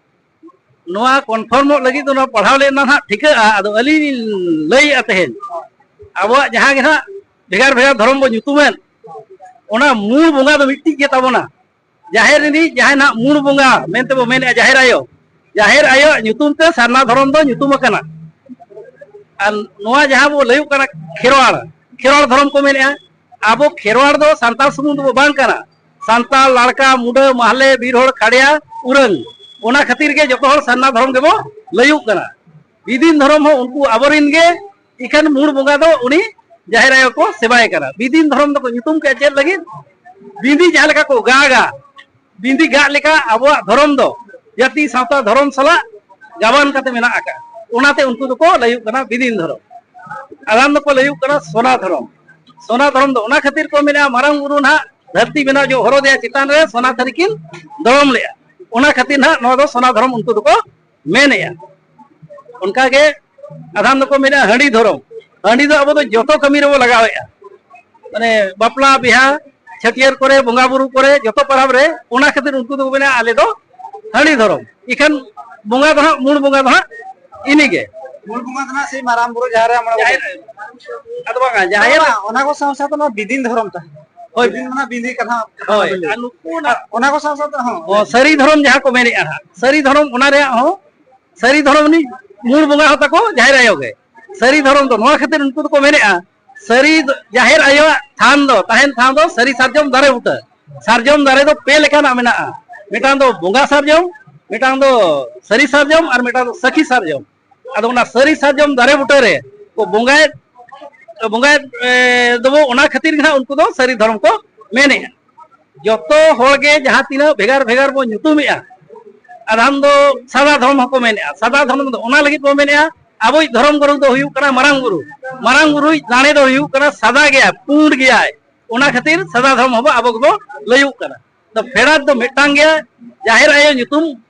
ᱱᱚᱣᱟ ᱠᱚᱱᱯᱷᱟᱨᱢᱚᱜ ᱞᱟᱹᱜᱤᱫ ᱫᱚ ᱱᱚᱣᱟ ᱯᱟᱲᱦᱟᱣ ᱞᱮᱱ ᱱᱟᱦᱟᱜ ᱴᱷᱤᱠᱟᱹᱜᱼᱟ᱾ ᱟᱫᱚ ᱟᱹᱞᱤᱧ ᱞᱤᱧ ᱞᱟᱹᱭᱮᱫᱼᱟ ᱛᱮᱦᱮᱧ, ᱟᱵᱚᱣᱟᱜ ᱡᱟᱦᱟᱸ ᱜᱮ ᱱᱟᱦᱟᱜ ᱵᱷᱮᱜᱟᱨ ᱵᱷᱮᱜᱟᱨ ᱫᱷᱚᱨᱚᱢ ᱵᱚ ᱧᱩᱛᱩᱢᱮᱫ, ᱚᱱᱟ ᱢᱩᱞ ᱵᱚᱸᱜᱟ ᱫᱚ ᱢᱤᱫᱴᱤᱡ ᱜᱮ ᱛᱟᱵᱚᱱᱟ᱾ ᱡᱟᱦᱮᱨ ᱨᱤᱱᱤᱡ ᱡᱟᱦᱟᱸᱭ ᱱᱟᱦᱟᱜ ᱢᱩᱞ ᱵᱚᱸᱜᱟ ᱢᱮᱱᱛᱮ ᱵᱚ ᱢᱮᱱᱮᱫᱼᱟ ᱡᱟᱦᱮᱨ ᱟᱭᱳ, ᱡᱟᱦᱮᱨ ᱟᱭᱳᱣᱟᱜ ᱧᱩᱛᱩᱢ ᱛᱮ ᱥᱟᱨᱱᱟ ᱫᱷᱚᱨᱚᱢ ᱫᱚ ᱧᱩᱛᱩᱢ ᱟᱠᱟᱱᱟ᱾ ᱟᱨ ᱱᱚᱣᱟ ᱡᱟᱦᱟᱸ ᱵᱚ ᱞᱟᱹᱭᱚᱜ ᱠᱟᱱᱟ ᱠᱷᱮᱨᱣᱟᱲ, ᱠᱷᱮᱨᱣᱟᱲ ᱫᱷᱚᱨᱚᱢ ᱠᱚ ᱢᱮᱱᱮᱫᱼᱟ᱾ ᱟᱵᱚ ᱠᱷᱮᱨᱣᱟᱲ ᱫᱚ ᱥᱟᱱᱛᱟᱲ ᱥᱩᱢᱩᱝ ᱫᱚᱵᱚ ᱵᱟᱝ ᱠᱟᱱᱟ, ᱥᱟᱱᱛᱟᱲ, ᱞᱟᱲᱠᱟ, ᱢᱩᱰᱟᱹ, ᱢᱟᱦᱞᱮ, ᱵᱤᱨ ᱦᱚᱲ, ᱠᱷᱟᱲᱭᱟ, ᱩᱨᱟᱹᱝ᱾ ᱚᱱᱟ ᱠᱷᱟᱹᱛᱤᱨ ᱜᱮ ᱡᱚᱛᱚ ᱦᱚᱲ ᱥᱟᱨᱱᱟ ᱫᱷᱚᱨᱚᱢ ᱜᱮᱵᱚ ᱞᱟᱹᱭᱚᱜ ᱠᱟᱱᱟ᱾ ᱵᱤᱫᱤᱱ ᱫᱷᱚᱨᱚᱢ ᱦᱚᱸ ᱩᱱᱠᱩ ᱟᱵᱚᱨᱤᱱ ᱜᱮ, ᱤᱠᱷᱟᱹᱱ ᱢᱩᱲ ᱵᱚᱸᱜᱟ ᱫᱚ ᱩᱱᱤ ᱡᱟᱦᱮᱨ ᱟᱭᱳ ᱠᱚ ᱥᱮᱵᱟᱭᱮ ᱠᱟᱱᱟ᱾ ᱵᱤᱫᱤᱱ ᱫᱷᱚᱨᱚᱢ ᱫᱚᱠᱚ ᱧᱩᱛᱩᱢ ᱠᱮᱫᱼᱟ ᱪᱮᱫ ᱞᱟᱹᱜᱤᱫ? ᱵᱤᱸᱫᱤ ᱡᱟᱦᱟᱸ ᱞᱮᱠᱟ ᱠᱚ ᱜᱟᱜᱟ, ᱵᱤᱸᱫᱤ ᱜᱟᱜ ᱞᱮᱠᱟ ᱟᱵᱚᱣᱟᱜ ᱫᱷᱚᱨᱚᱢ ᱫᱚ ᱡᱟᱹᱛᱤ ᱥᱟᱶᱛᱟ ᱫᱷᱚᱨᱚᱢ ᱥᱟᱞᱟᱜ ᱜᱟᱵᱟᱱ ᱠᱟᱛᱮ ᱢᱮᱱᱟᱜ ᱟᱠᱟᱫᱼᱟ᱾ ᱚᱱᱟᱛᱮ ᱩᱱᱠᱩ ᱫᱚᱠᱚ ᱞᱟᱹᱭᱩᱜ ᱠᱟᱱᱟ ᱵᱤᱫᱤᱱ ᱫᱷᱚᱨᱚᱢ᱾ ᱟᱫᱷᱟᱱ ᱫᱚᱠᱚ ᱞᱟᱹᱭᱩᱜ ᱠᱟᱱᱟ ᱥᱚᱱᱟ ᱫᱷᱚᱨᱚᱢ᱾ ᱥᱚᱱᱟ ᱫᱷᱚᱨᱚᱢ ᱫᱚ ᱚᱱᱟ ᱠᱷᱟᱹᱛᱤᱨ ᱠᱚ ᱢᱮᱱᱟ, ᱢᱟᱨᱟᱝ ᱵᱩᱨᱩ ᱱᱟᱦᱟᱜ ᱫᱷᱟᱹᱨᱛᱤ ᱵᱮᱱᱟᱣ ᱡᱚᱦᱚᱜ ᱦᱚᱨᱚ ᱫᱮᱭᱟ ᱪᱮᱛᱟᱱ ᱨᱮ ᱥᱚᱱᱟ ᱛᱷᱟᱹᱨᱤ ᱠᱤᱱ ᱫᱚᱲᱚᱢ ᱞᱮᱫᱼᱟ᱾ ᱚᱱᱟ ᱠᱷᱟᱹᱛᱤᱨ ᱱᱟᱦᱟᱜ ᱱᱚᱣᱟ ᱫᱚ ᱥᱚᱱᱟ ᱫᱷᱚᱨᱚᱢ ᱩᱱᱠᱩ ᱫᱚᱠᱚ ᱢᱮᱱᱮᱫᱼᱟ᱾ ᱚᱱᱠᱟᱜᱮ ᱟᱫᱷᱟᱱ ᱫᱚᱠᱚ ᱢᱮᱱᱟ ᱦᱟᱺᱰᱤ ᱫᱷᱚᱨᱚᱢ᱾ ᱦᱟᱺᱰᱤ ᱫᱚ ᱟᱵᱚ ᱫᱚ ᱡᱚᱛᱚ ᱠᱟᱹᱢᱤ ᱨᱮᱵᱚ ᱞᱟᱜᱟᱣᱮᱫᱼᱟ᱾ ᱢᱟᱱᱮ ᱵᱟᱯᱞᱟ ᱵᱤᱦᱟ, ᱪᱷᱟᱹᱴᱭᱟᱹᱨ ᱠᱚᱨᱮ, ᱵᱚᱸᱜᱟ ᱵᱩᱨᱩ ᱠᱚᱨᱮ, ᱡᱚᱛᱚ ᱯᱟᱨᱟᱵᱽ ᱨᱮ, ᱚᱱᱟ ᱠᱷᱟᱹᱛᱤᱨ ᱩᱱᱠᱩ ᱫᱚᱠᱚ ᱢᱮᱱᱟ ᱟᱞᱮ ᱫᱚ ᱦᱟᱺᱰᱤ ᱫᱷᱚᱨᱚᱢ᱾ ᱤᱠᱷᱟᱹᱱ ᱵᱚᱸᱜᱟ ᱫᱚ ᱦᱟᱸᱜ, ᱢᱩᱲ ᱵᱚᱸᱜᱟ ᱫᱚ ᱦᱟᱸᱜ ᱤᱱᱤᱜᱮ᱾ ᱢᱩᱲ ᱵᱚᱸᱜᱟ ᱫᱚ ᱦᱟᱸᱜ ᱥᱮᱭ ᱢᱟᱨᱟᱝ ᱵᱩᱨᱩ, ᱡᱟᱦᱮᱨ ᱟᱭᱳ, ᱢᱚᱬᱮ ᱠᱚ ᱡᱟᱦᱮᱨ ᱟᱭᱳ᱾ ᱟᱫᱚ ᱵᱟᱝᱟ, ᱡᱟᱦᱮᱨ ᱵᱟᱝ, ᱚᱱᱟ ᱠᱚ ᱥᱟᱶ ᱥᱟᱶᱛᱮ ᱱᱚᱣᱟ ᱵᱤᱫᱤᱱ ᱫᱷᱚᱨᱚᱢ ᱛᱟᱦᱮᱸ᱾ ᱦᱳᱭ᱾ ᱵᱤᱫᱤᱱ ᱢᱟᱱᱮ ᱵᱤᱫᱤ ᱠᱟᱛᱷᱟ᱾ ᱦᱳᱭ, ᱟᱨ ᱱᱩᱠᱩ ᱚᱱᱟ ᱚᱱᱟ ᱠᱚ ᱥᱟᱶ ᱥᱟᱶᱛᱮ ᱦᱚᱸ᱾ ᱚ, ᱥᱟᱹᱨᱤ ᱫᱷᱚᱨᱚᱢ ᱡᱟᱦᱟᱸ ᱠᱚ ᱢᱮᱱᱮᱫᱼᱟ ᱦᱟᱸᱜ, ᱥᱟᱹᱨᱤ ᱫᱷᱚᱨᱚᱢ ᱚᱱᱟ ᱨᱮᱭᱟᱜ ᱦᱚᱸ, ᱥᱟᱹᱨᱤ ᱫᱷᱚᱨᱚᱢ ᱨᱤᱱᱤᱡ ᱢᱩᱲ ᱵᱚᱸᱜᱟ ᱦᱚᱸ ᱛᱟᱠᱚ ᱡᱟᱦᱮᱨ ᱟᱭᱳ ᱜᱮ᱾ ᱥᱟᱹᱨᱤ ᱫᱷᱚᱨᱚᱢ ᱫᱚ ᱱᱚᱣᱟ ᱠᱷᱟᱹᱛᱤᱨ ᱩᱱᱠᱩ ᱫᱚᱠᱚ ᱢᱮᱱᱮᱫᱼᱟ, ᱥᱟᱹᱨᱤ ᱫᱚ ᱡᱟᱦᱮᱨ ᱟᱭᱳᱣᱟᱜ ᱛᱷᱟᱱ ᱫᱚ, ᱛᱟᱦᱮᱱ ᱛᱷᱟᱱ ᱫᱚ ᱥᱟᱹᱨᱤ ᱥᱟᱨᱡᱚᱢ ᱫᱟᱨᱮ ᱵᱩᱴᱟᱹ᱾ ᱥᱟᱨᱡᱚᱢ ᱫᱟᱨᱮ ᱫᱚ ᱯᱮ ᱞᱮᱠᱟᱱᱟᱜ ᱢᱮᱱᱟᱜᱼᱟ, ᱢᱤᱫᱴᱟᱝ ᱫᱚ ᱵᱚᱸᱜᱟ ᱥᱟᱨᱡᱚᱢ, ᱢᱤᱫᱴᱟᱝ ᱫᱚ ᱥᱟᱹᱨᱤ ᱥᱟᱨᱡᱚᱢ, ᱟᱨ ᱢᱤᱫᱴᱟᱝ ᱫᱚ ᱥᱟᱹᱠᱷᱤ ᱥᱟᱨᱡᱚᱢ᱾ ᱟᱫᱚ ᱚᱱᱟ ᱥᱟᱹᱨᱤ ᱥᱟᱨᱡᱚᱢ ᱫᱟᱨᱮ ᱵᱩᱴᱟᱹ ᱨᱮ ᱠᱚ ᱵᱚᱸᱜᱟᱭᱮᱫ, ᱵᱚᱸᱜᱟᱭᱮᱫ, ᱮ, ᱫᱚᱵᱚ, ᱚᱱᱟ ᱠᱷᱟᱹᱛᱤᱨ ᱜᱮ ᱦᱟᱸᱜ ᱩᱱᱠᱩ ᱫᱚ ᱥᱟᱹᱨᱤ ᱫᱷᱚᱨᱚᱢ ᱠᱚ ᱢᱮᱱᱮᱫᱼᱟ᱾ ᱡᱚᱛᱚ ᱦᱚᱲ ᱜᱮ ᱡᱟᱦᱟᱸ ᱛᱤᱱᱟᱹᱜ ᱵᱷᱮᱜᱟᱨ ᱵᱷᱮᱜᱟᱨ ᱵᱚ ᱧᱩᱛᱩᱢᱮᱫᱼᱟ, ᱟᱫᱷᱟᱱ ᱫᱚ ᱥᱟᱫᱟ ᱫᱷᱚᱨᱚᱢ ᱦᱚᱸᱠᱚ ᱢᱮᱱᱮᱫᱼᱟ᱾ ᱥᱟᱫᱟ ᱫᱷᱚᱨᱚᱢ ᱫᱚ ᱚᱱᱟ ᱞᱟᱹᱜᱤᱫ ᱵᱚ ᱢᱮᱱᱮᱫᱼᱟ, ᱟᱵᱚᱭᱤᱡ ᱫᱷᱚᱨᱚᱢ ᱜᱩᱨᱩ ᱫᱚ ᱦᱩᱭᱩᱜ ᱠᱟᱱᱟ ᱢᱟᱨᱟᱝ ᱵᱩᱨᱩ᱾ ᱢᱟᱨᱟᱝ ᱵᱩᱨᱩᱭᱤᱡ ᱫᱟᱲᱮ ᱫᱚ ᱦᱩᱭᱩᱜ ᱠᱟᱱᱟ ᱥᱟᱫᱟ ᱜᱮᱭᱟᱭ, ᱯᱩᱸᱰ ᱜᱮᱭᱟᱭ᱾ ᱚᱱᱟ ᱠᱷᱟᱹᱛᱤᱨ ᱥᱟᱫᱟ ᱫᱷᱚᱨᱚᱢ ᱦᱚᱸᱵᱚ, ᱟᱵᱚ ᱜᱮᱵᱚ ᱞᱟᱹᱭᱩᱜ ᱠᱟᱱᱟ᱾ ᱛᱚ ᱯᱷᱮᱰᱟᱛ ᱫᱚ ᱢᱤᱫᱴᱟᱝ ᱜᱮᱭᱟ, ᱡᱟᱦᱮᱨ ᱟᱭᱳ ᱧᱩᱛᱩᱢ,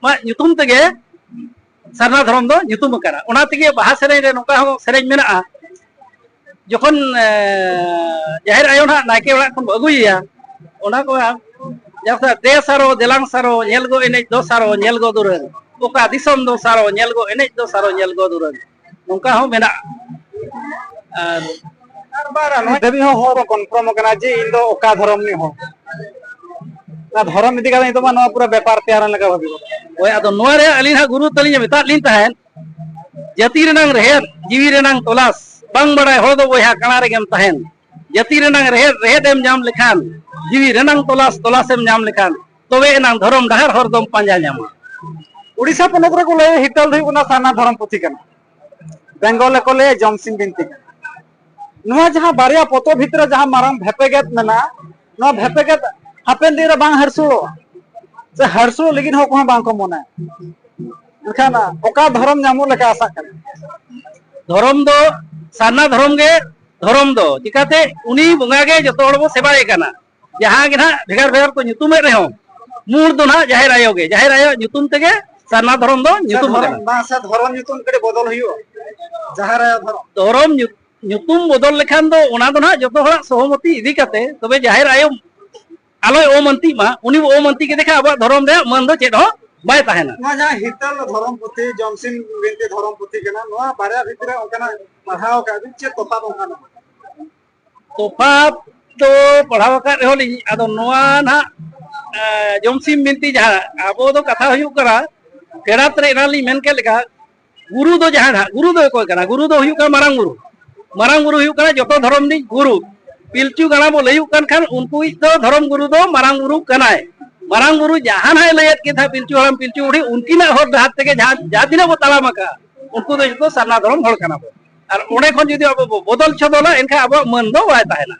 ᱧᱩᱛᱩᱢ ᱛᱮᱜᱮ ᱥᱟᱨᱱᱟ ᱫᱷᱚᱨᱚᱢ ᱫᱚ ᱧᱩᱛᱩᱢ ᱟᱠᱟᱱᱟ᱾ ᱚᱱᱟ ᱛᱮᱜᱮ ᱵᱟᱦᱟ ᱥᱮᱨᱮᱧ ᱨᱮ ᱱᱚᱝᱠᱟ ᱦᱚᱸ ᱥᱮᱨᱮᱧ ᱢᱮᱱᱟᱜᱼᱟ, ᱡᱚᱠᱷᱚᱱ, ᱮ, ᱡᱟᱦᱮᱨ ᱟᱭᱳ ᱱᱟᱦᱟᱜ ᱱᱟᱭᱠᱮ ᱚᱲᱟᱜ ᱠᱷᱚᱱ ᱵᱚ ᱟᱹᱜᱩᱭᱮᱭᱟ, ᱚᱱᱟ ᱠᱚ ᱡᱟᱦᱟᱸ ᱫᱮ ᱥᱟᱨᱚ, ᱫᱮᱞᱟᱝ ᱥᱟᱨᱚ, ᱧᱮᱞ ᱜᱚ ᱮᱱᱮᱡ ᱫᱚ ᱥᱟᱨᱚ, ᱧᱮᱞ ᱜᱚ ᱫᱩᱨᱟᱹᱝ, ᱚᱠᱟ ᱫᱤᱥᱚᱢ ᱫᱚ ᱥᱟᱨᱚ, ᱧᱮᱞ ᱜᱚ ᱮᱱᱮᱡ ᱫᱚ ᱥᱟᱨᱚ, ᱧᱮᱞ ᱜᱚ ᱫᱩᱨᱟᱹᱝ, ᱱᱚᱝᱠᱟ ᱦᱚᱸ ᱢᱮᱱᱟᱜᱼᱟ᱾ ᱟᱨ ᱟᱨ ᱵᱟᱨ ᱱᱤᱛ ᱫᱷᱟᱹᱵᱤᱡ ᱦᱚᱸ ᱦᱚᱲ ᱠᱚ ᱠᱚᱱᱯᱷᱟᱨᱢ ᱟᱠᱟᱱᱟ ᱡᱮ ᱤᱧ ᱫᱚ ᱚᱠᱟ ᱫᱷᱚᱨᱚᱢ ᱨᱤᱱᱤᱡ ᱦᱚᱲ᱾ ᱚᱱᱟ ᱫᱷᱚᱨᱚᱢ ᱤᱫᱤ ᱠᱟᱛᱮ ᱱᱤᱛᱚᱜ ᱢᱟ ᱱᱚᱣᱟ ᱯᱩᱨᱟᱹ ᱵᱮᱯᱟᱨ ᱛᱮᱭᱟᱨ ᱞᱮᱠᱟ ᱵᱷᱟᱵᱤ ᱠᱚ᱾ ᱦᱳᱭ, ᱟᱫᱚ ᱱᱚᱣᱟ ᱨᱮ ᱟᱹᱞᱤᱧ ᱦᱟᱸᱜ ᱜᱩᱨᱩ ᱛᱟᱹᱞᱤᱧ ᱮ ᱢᱮᱛᱟᱫ ᱞᱤᱧ ᱛᱟᱦᱮᱸᱫ, ᱡᱟᱹᱛᱤ ᱨᱮᱱᱟᱝ ᱨᱮᱦᱮᱫ, ᱡᱤᱣᱤ ᱨᱮᱱᱟᱝ ᱛᱚᱞᱟᱥ, ᱵᱟᱝ ᱵᱟᱲᱟᱭ ᱦᱚᱲ ᱫᱚ ᱵᱚᱭᱦᱟ ᱠᱟᱬᱟ ᱨᱮᱜᱮᱢ ᱛᱟᱦᱮᱱ᱾ ᱡᱟᱹᱛᱤ ᱨᱮᱱᱟᱝ ᱨᱮᱦᱮᱫ, ᱨᱮᱦᱮᱫ ᱮᱢ ᱧᱟᱢ ᱞᱮᱠᱷᱟᱱ, ᱡᱤᱣᱤ ᱨᱮᱱᱟᱝ ᱛᱚᱞᱟᱥ, ᱛᱚᱞᱟᱥ ᱮᱢ ᱧᱟᱢ ᱞᱮᱠᱷᱟᱱ, ᱛᱚᱵᱮ ᱮᱱᱟᱝ ᱫᱷᱚᱨᱚᱢ ᱰᱟᱦᱟᱨ ᱦᱚᱨ ᱫᱚᱢ ᱯᱟᱸᱡᱟ ᱧᱟᱢᱟ᱾ ᱩᱲᱤᱥᱥᱟ ᱯᱚᱱᱚᱛ ᱨᱮᱠᱚ ᱞᱟᱹᱭᱟ ᱦᱤᱛᱟᱹᱞ ᱫᱚ ᱦᱩᱭᱩᱜ ᱠᱟᱱᱟ ᱥᱟᱨᱱᱟ ᱫᱷᱚᱨᱚᱢ ᱯᱩᱛᱷᱤ ᱠᱟᱱᱟ᱾ ᱵᱮᱝᱜᱚᱞ ᱨᱮᱠᱚ ᱞᱟᱹᱭᱟ ᱡᱚᱢᱥᱤᱢ ᱵᱤᱱᱛᱤ ᱠᱟᱱᱟ᱾ ᱱᱚᱣᱟ ᱡᱟᱦᱟᱸ ᱵᱟᱨᱭᱟ ᱯᱚᱛᱚᱵ ᱵᱷᱤᱛᱨᱤ ᱨᱮ ᱡᱟᱦᱟᱸ ᱢᱟᱨᱟᱝ ᱵᱷᱮᱯᱮᱜᱮᱫ ᱢᱮᱱᱟᱜᱼᱟ, ᱱᱚᱣᱟ ᱵᱷᱮᱯᱮᱜᱮᱫ ᱦᱟᱯᱮᱱ ᱫᱤᱱ ᱨᱮ ᱵᱟᱝ ᱦᱟᱹᱨᱥᱩᱲᱚᱜᱼᱟ, ᱥᱮ ᱦᱟᱹᱨᱥᱩᱲᱚᱜ ᱞᱟᱹᱜᱤᱫ ᱦᱚᱸ ᱚᱠᱚᱭ ᱦᱚᱸ ᱵᱟᱝ ᱠᱚ ᱢᱚᱱᱮᱭᱟ᱾ ᱮᱱᱠᱷᱟᱱ ᱚᱠᱟ ᱫᱷᱚᱨᱚᱢ ᱧᱟᱢᱚᱜ ᱞᱮᱠᱟ ᱟᱥᱟᱜ ᱠᱟᱱᱟ? ᱫᱷᱚᱨᱚᱢ ᱫᱚ ᱥᱟᱨᱱᱟ ᱫᱷᱚᱨᱚᱢ ᱜᱮ ᱫᱷᱚᱨᱚᱢ ᱫᱚ᱾ ᱪᱤᱠᱟᱹᱛᱮ? ᱩᱱᱤ ᱵᱚᱸᱜᱟ ᱜᱮ ᱡᱚᱛᱚ ᱦᱚᱲ ᱵᱚ ᱥᱮᱵᱟᱭᱮ ᱠᱟᱱᱟ᱾ ᱡᱟᱦᱟᱸ ᱜᱮ ᱱᱟᱦᱟᱜ ᱵᱷᱮᱜᱟᱨ ᱵᱷᱮᱜᱟᱨ ᱠᱚ ᱧᱩᱛᱩᱢᱮᱫ ᱨᱮᱦᱚᱸ, ᱢᱩᱲ ᱫᱚ ᱱᱟᱦᱟᱜ ᱡᱟᱦᱮᱨ ᱟᱭᱳ ᱜᱮ, ᱡᱟᱦᱮᱨ ᱟᱭᱳ ᱧᱩᱛᱩᱢ ᱛᱮᱜᱮ ᱥᱟᱨᱱᱟ ᱫᱷᱚᱨᱚᱢ ᱫᱚ ᱧᱩᱛᱩᱢ ᱫᱷᱚᱨᱚᱢ ᱟᱠᱟᱱᱟ᱾ ᱵᱟᱝ ᱥᱮ, ᱫᱷᱚᱨᱚᱢ ᱧᱩᱛᱩᱢ ᱠᱟᱹᱴᱤᱡ ᱵᱚᱫᱚᱞ ᱦᱩᱭᱩᱜᱼᱟ᱾ ᱡᱟᱦᱮᱨ ᱟᱭᱳ ᱫᱷᱚᱨᱚᱢ᱾ ᱫᱷᱚᱨᱚᱢ ᱧᱩ-, ᱧᱩᱛᱩᱢ ᱵᱚᱫᱚᱞ ᱞᱮᱠᱷᱟᱱ ᱫᱚ ᱚᱱᱟ ᱫᱚ ᱱᱟᱦᱟᱜ ᱡᱚᱛᱚ ᱦᱚᱲᱟᱜ ᱥᱚᱦᱚᱢᱚᱛᱤ ᱤᱫᱤ ᱠᱟᱛᱮ, ᱛᱚᱵᱮ ᱡᱟᱦᱮᱨ ᱟᱭᱳ ᱟᱞᱚᱭ ᱚᱢᱟᱱᱛᱤᱜ ᱢᱟ, ᱩᱱᱤ ᱵᱚ ᱚᱢᱟᱱᱛᱤ ᱠᱮᱫᱮ ᱠᱷᱟᱱ ᱟᱵᱚᱣᱟᱜ ᱫᱷᱚᱨᱚᱢ ᱨᱮᱭᱟᱜ ᱢᱟᱹᱱ ᱫᱚ ᱪᱮᱫ ᱦᱚᱸ ᱵᱟᱭ ᱛᱟᱦᱮᱱᱟ᱾ ᱱᱚᱣᱟ ᱡᱟᱦᱟᱸ ᱦᱤᱛᱟᱹᱞ ᱫᱷᱚᱨᱚᱢ ᱯᱩᱛᱷᱤ, ᱡᱚᱢᱥᱤᱢ ᱵᱤᱱᱛᱤ ᱫᱷᱚᱨᱚᱢ ᱯᱩᱛᱷᱤ ᱠᱟᱱᱟ, ᱱᱚᱣᱟ ᱵᱟᱨᱭᱟ ᱵᱷᱤᱛᱨᱤ ᱨᱮ ᱚᱱᱠᱟᱱᱟᱜ ᱯᱟᱲᱦᱟᱣ ᱟᱠᱟᱫ ᱵᱤᱱ, ᱪᱮᱫ ᱛᱚᱯᱷᱟᱛ ᱚᱱᱠᱟᱱᱟᱜ? ᱛᱚᱯᱷᱟᱛ ᱫᱚ ᱯᱟᱲᱦᱟᱣ ᱟᱠᱟᱫ ᱨᱮᱦᱚᱸ ᱞᱤᱧ, ᱟᱫᱚ ᱱᱚᱣᱟ ᱱᱟᱦᱟᱜ, ᱮ, ᱡᱚᱢᱥᱤᱢ ᱵᱤᱱᱛᱤ ᱡᱟᱦᱟᱸ, ᱟᱵᱚ ᱫᱚ ᱠᱟᱛᱷᱟ ᱦᱩᱭᱩᱜ ᱠᱟᱱᱟ, ᱯᱷᱮᱰᱟᱛ ᱨᱮ ᱮᱱᱟᱝ ᱞᱤᱧ ᱢᱮᱱ ᱠᱮᱫ ᱞᱮᱠᱟ, ᱜᱩᱨᱩ ᱫᱚ ᱡᱟᱦᱟᱸᱭ ᱱᱟᱦᱟᱜ, ᱜᱩᱨᱩ ᱫᱚ ᱚᱠᱚᱭ ᱠᱟᱱᱟ? ᱜᱩᱨᱩ ᱫᱚ ᱦᱩᱭᱩᱜ ᱠᱟᱱᱟ ᱢᱟᱨᱟᱝ ᱵᱩᱨᱩ᱾ ᱢᱟᱨᱟᱝ ᱵᱩᱨᱩ ᱦᱩᱭᱩᱜ ᱠᱟᱱᱟ ᱡᱚᱛᱚ ᱫᱷᱚᱨᱚᱢ ᱨᱤᱱᱤᱡ ᱜᱩᱨᱩ᱾ ᱯᱤᱞᱪᱩ ᱜᱟᱲᱟ ᱵᱚ ᱞᱟᱹᱭᱩᱜ ᱠᱟᱱ ᱠᱷᱟᱱ, ᱩᱱᱠᱩᱭᱤᱡ ᱫᱚ ᱫᱷᱚᱨᱚᱢ ᱜᱩᱨᱩ ᱫᱚ ᱢᱟᱨᱟᱝ ᱵᱩᱨᱩ ᱠᱟᱱᱟᱭ᱾ ᱢᱟᱨᱟᱝ ᱵᱩᱨᱩ ᱡᱟᱦᱟᱸ ᱱᱟᱦᱟᱜ ᱮ ᱞᱟᱹᱭᱮᱫ ᱠᱤᱱ ᱛᱟᱦᱮᱸᱫ ᱯᱤᱞᱪᱩ ᱦᱟᱲᱟᱢ ᱯᱤᱞᱪᱩ ᱵᱩᱲᱦᱤ, ᱩᱱᱠᱤᱱᱟᱜ ᱦᱚᱨ ᱰᱟᱦᱟᱨ ᱛᱮᱜᱮ ᱡᱟᱦᱟᱸ, ᱡᱟᱦᱟᱸ ᱛᱤᱱᱟᱹᱜ ᱵᱚ ᱛᱟᱲᱟᱢ ᱟᱠᱟᱫᱼᱟ, ᱩᱱᱠᱩ ᱫᱚ ᱡᱚᱛᱚ ᱥᱟᱨᱱᱟ ᱫᱷᱚᱨᱚᱢ ᱦᱚᱲ ᱠᱟᱱᱟ ᱵᱚ᱾ ᱟᱨ ᱚᱸᱰᱮ ᱠᱷᱚᱱ ᱡᱩᱫᱤ ᱟᱵᱚ ᱵᱚ ᱵᱚᱫᱚᱞ ᱪᱷᱚᱫᱚᱞᱟ, ᱮᱱᱠᱷᱟᱱ ᱟᱵᱚᱣᱟᱜ ᱢᱟᱹᱱ ᱫᱚ ᱵᱟᱭ ᱛᱟᱦᱮᱱᱟ᱾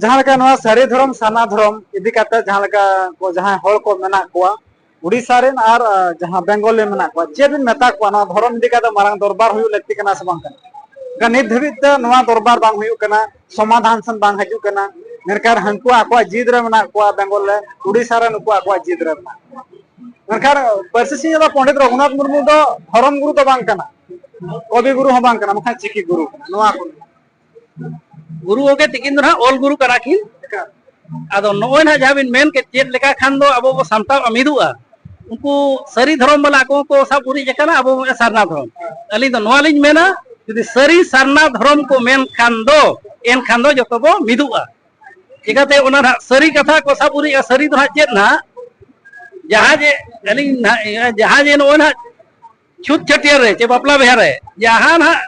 ᱡᱟᱦᱟᱸ ᱞᱮᱠᱟ ᱱᱚᱣᱟ ᱥᱟᱹᱨᱤ ᱫᱷᱚᱨᱚᱢ, ᱥᱟᱨᱱᱟ ᱫᱷᱚᱨᱚᱢ ᱤᱫᱤ ᱠᱟᱛᱮ ᱡᱟᱦᱟᱸ ᱞᱮᱠᱟ ᱠᱚ, ᱡᱟᱦᱟᱸᱭ ᱦᱚᱲ ᱠᱚ ᱢᱮᱱᱟᱜ ᱠᱚᱣᱟ, ᱩᱲᱤᱥᱥᱟ ᱨᱮᱱ ᱟᱨ, ᱟᱨ ᱡᱟᱦᱟᱸ ᱵᱮᱝᱜᱚᱞ ᱨᱮ ᱢᱮᱱᱟᱜ ᱠᱚᱣᱟ, ᱪᱮᱫ ᱵᱤᱱ ᱢᱮᱛᱟ ᱠᱚᱣᱟ? ᱱᱚᱣᱟ ᱫᱷᱚᱨᱚᱢ ᱤᱫᱤ ᱠᱟᱛᱮ ᱢᱟᱨᱟᱝ ᱫᱚᱨᱵᱟᱨ ᱦᱩᱭᱩᱜ ᱞᱟᱹᱠᱛᱤ ᱠᱟᱱᱟ ᱥᱮ ᱵᱟᱝ ᱠᱟᱱᱟ? ᱮᱱᱠᱷᱟᱱ ᱱᱤᱛ ᱫᱷᱟᱹᱵᱤᱡ ᱛᱮ ᱱᱚᱣᱟ ᱫᱚᱨᱵᱟᱨ ᱵᱟᱝ ᱦᱩᱭᱩᱜ ᱠᱟᱱᱟ, ᱥᱚᱢᱟᱫᱷᱟᱱ ᱥᱮᱱ ᱵᱟᱝ ᱦᱤᱡᱩᱜ ᱠᱟᱱᱟ᱾ ᱢᱮᱱᱠᱷᱟᱱ ᱦᱟᱹᱱᱠᱩ ᱟᱠᱚᱣᱟᱜ ᱡᱤᱫ ᱨᱮ ᱢᱮᱱᱟᱜ ᱠᱚᱣᱟ ᱵᱮᱝᱜᱚᱞ ᱨᱮ, ᱩᱲᱤᱥᱥᱟ ᱨᱮ ᱱᱩᱠᱩ ᱟᱠᱚᱣᱟᱜ ᱡᱤᱫ ᱨᱮ ᱢᱮᱱᱟᱜ ᱠᱚᱣᱟ᱾ ᱢᱮᱱᱠᱷᱟᱱ ᱯᱟᱹᱨᱥᱤ ᱥᱤᱧ ᱫᱚ ᱯᱚᱱᱰᱤᱛ ᱨᱚᱜᱷᱩᱱᱟᱛᱷ ᱢᱩᱨᱢᱩ ᱫᱚ ᱫᱷᱚᱨᱚᱢ ᱜᱩᱨᱩ ᱫᱚ ᱵᱟᱝ ᱠᱟᱱᱟ, ᱠᱚᱵᱤ ᱜᱩᱨᱩ ᱦᱚᱸ ᱵᱟᱝ ᱠᱟᱱᱟ, ᱢᱮᱱᱠᱷᱟᱱ ᱪᱤᱠᱤ ᱜᱩᱨᱩ ᱠᱟᱱᱟ᱾ ᱱᱚᱣᱟ ᱠᱚ ᱜᱩᱨᱩ ᱜᱚᱢᱠᱮ ᱛᱤᱠᱤᱱ ᱫᱚ ᱱᱟᱦᱟᱜ ᱚᱞ ᱜᱩᱨᱩ ᱠᱟᱱᱟ ᱠᱤᱱ᱾ ᱟᱫᱚ ᱱᱚᱜᱼᱚᱭ ᱱᱟᱦᱟᱜ ᱡᱟᱦᱟᱸ ᱵᱤᱱ ᱢᱮᱱ ᱠᱮᱫ, ᱪᱮᱫ ᱞᱮᱠᱟ ᱠᱷᱟᱱ ᱫᱚ ᱟᱵᱚ ᱵᱚ ᱥᱟᱢᱴᱟᱣ ᱢᱤᱫᱚᱜᱼᱟ? ᱩᱱᱠᱩ ᱥᱟᱹᱨᱤ ᱫᱷᱚᱨᱚᱢ ᱵᱟᱞᱟ ᱟᱠᱚ ᱦᱚᱸᱠᱚ ᱥᱟᱵ ᱩᱨᱤᱡ ᱟᱠᱟᱱᱟ, ᱟᱵᱚ ᱵᱚ ᱥᱟᱨᱱᱟ ᱫᱷᱚᱨᱚᱢ᱾ ᱟᱹᱞᱤᱧ ᱫᱚ ᱱᱚᱣᱟ ᱞᱤᱧ ᱢᱮᱱᱟ, ᱡᱩᱫᱤ ᱥᱟᱹᱨᱤ ᱥᱟᱨᱱᱟ ᱫᱷᱚᱨᱚᱢ ᱠᱚ ᱢᱮᱱ ᱠᱷᱟᱱ ᱫᱚ, ᱮᱱᱠᱷᱟᱱ ᱫᱚ ᱡᱚᱛᱚ ᱵᱚ ᱢᱤᱫᱚᱜᱼᱟ᱾ ᱪᱤᱠᱟᱹᱛᱮ ᱚᱱᱟ ᱱᱟᱦᱟᱜ ᱥᱟᱹᱨᱤ ᱠᱟᱛᱷᱟ ᱠᱚ ᱥᱟᱵ ᱩᱨᱤᱡᱼᱟ? ᱥᱟᱹᱨᱤ ᱫᱚ ᱱᱟᱦᱟᱜ ᱪᱮᱫ ᱱᱟᱦᱟᱜ? ᱡᱟᱦᱟᱸ ᱡᱮ ᱟᱹᱞᱤᱧ ᱱᱟᱦᱟᱜ, ᱡᱟᱦᱟᱸ ᱡᱮ ᱱᱚᱜᱼᱚᱭ ᱱᱟᱦᱟᱜ ᱪᱷᱩᱛ ᱪᱷᱟᱹᱴᱭᱟᱹᱨ ᱨᱮ ᱪᱮ ᱵᱟᱯᱞᱟ ᱵᱤᱦᱟᱹ ᱨᱮ ᱡᱟᱦᱟᱸ ᱱᱟᱦᱟᱜ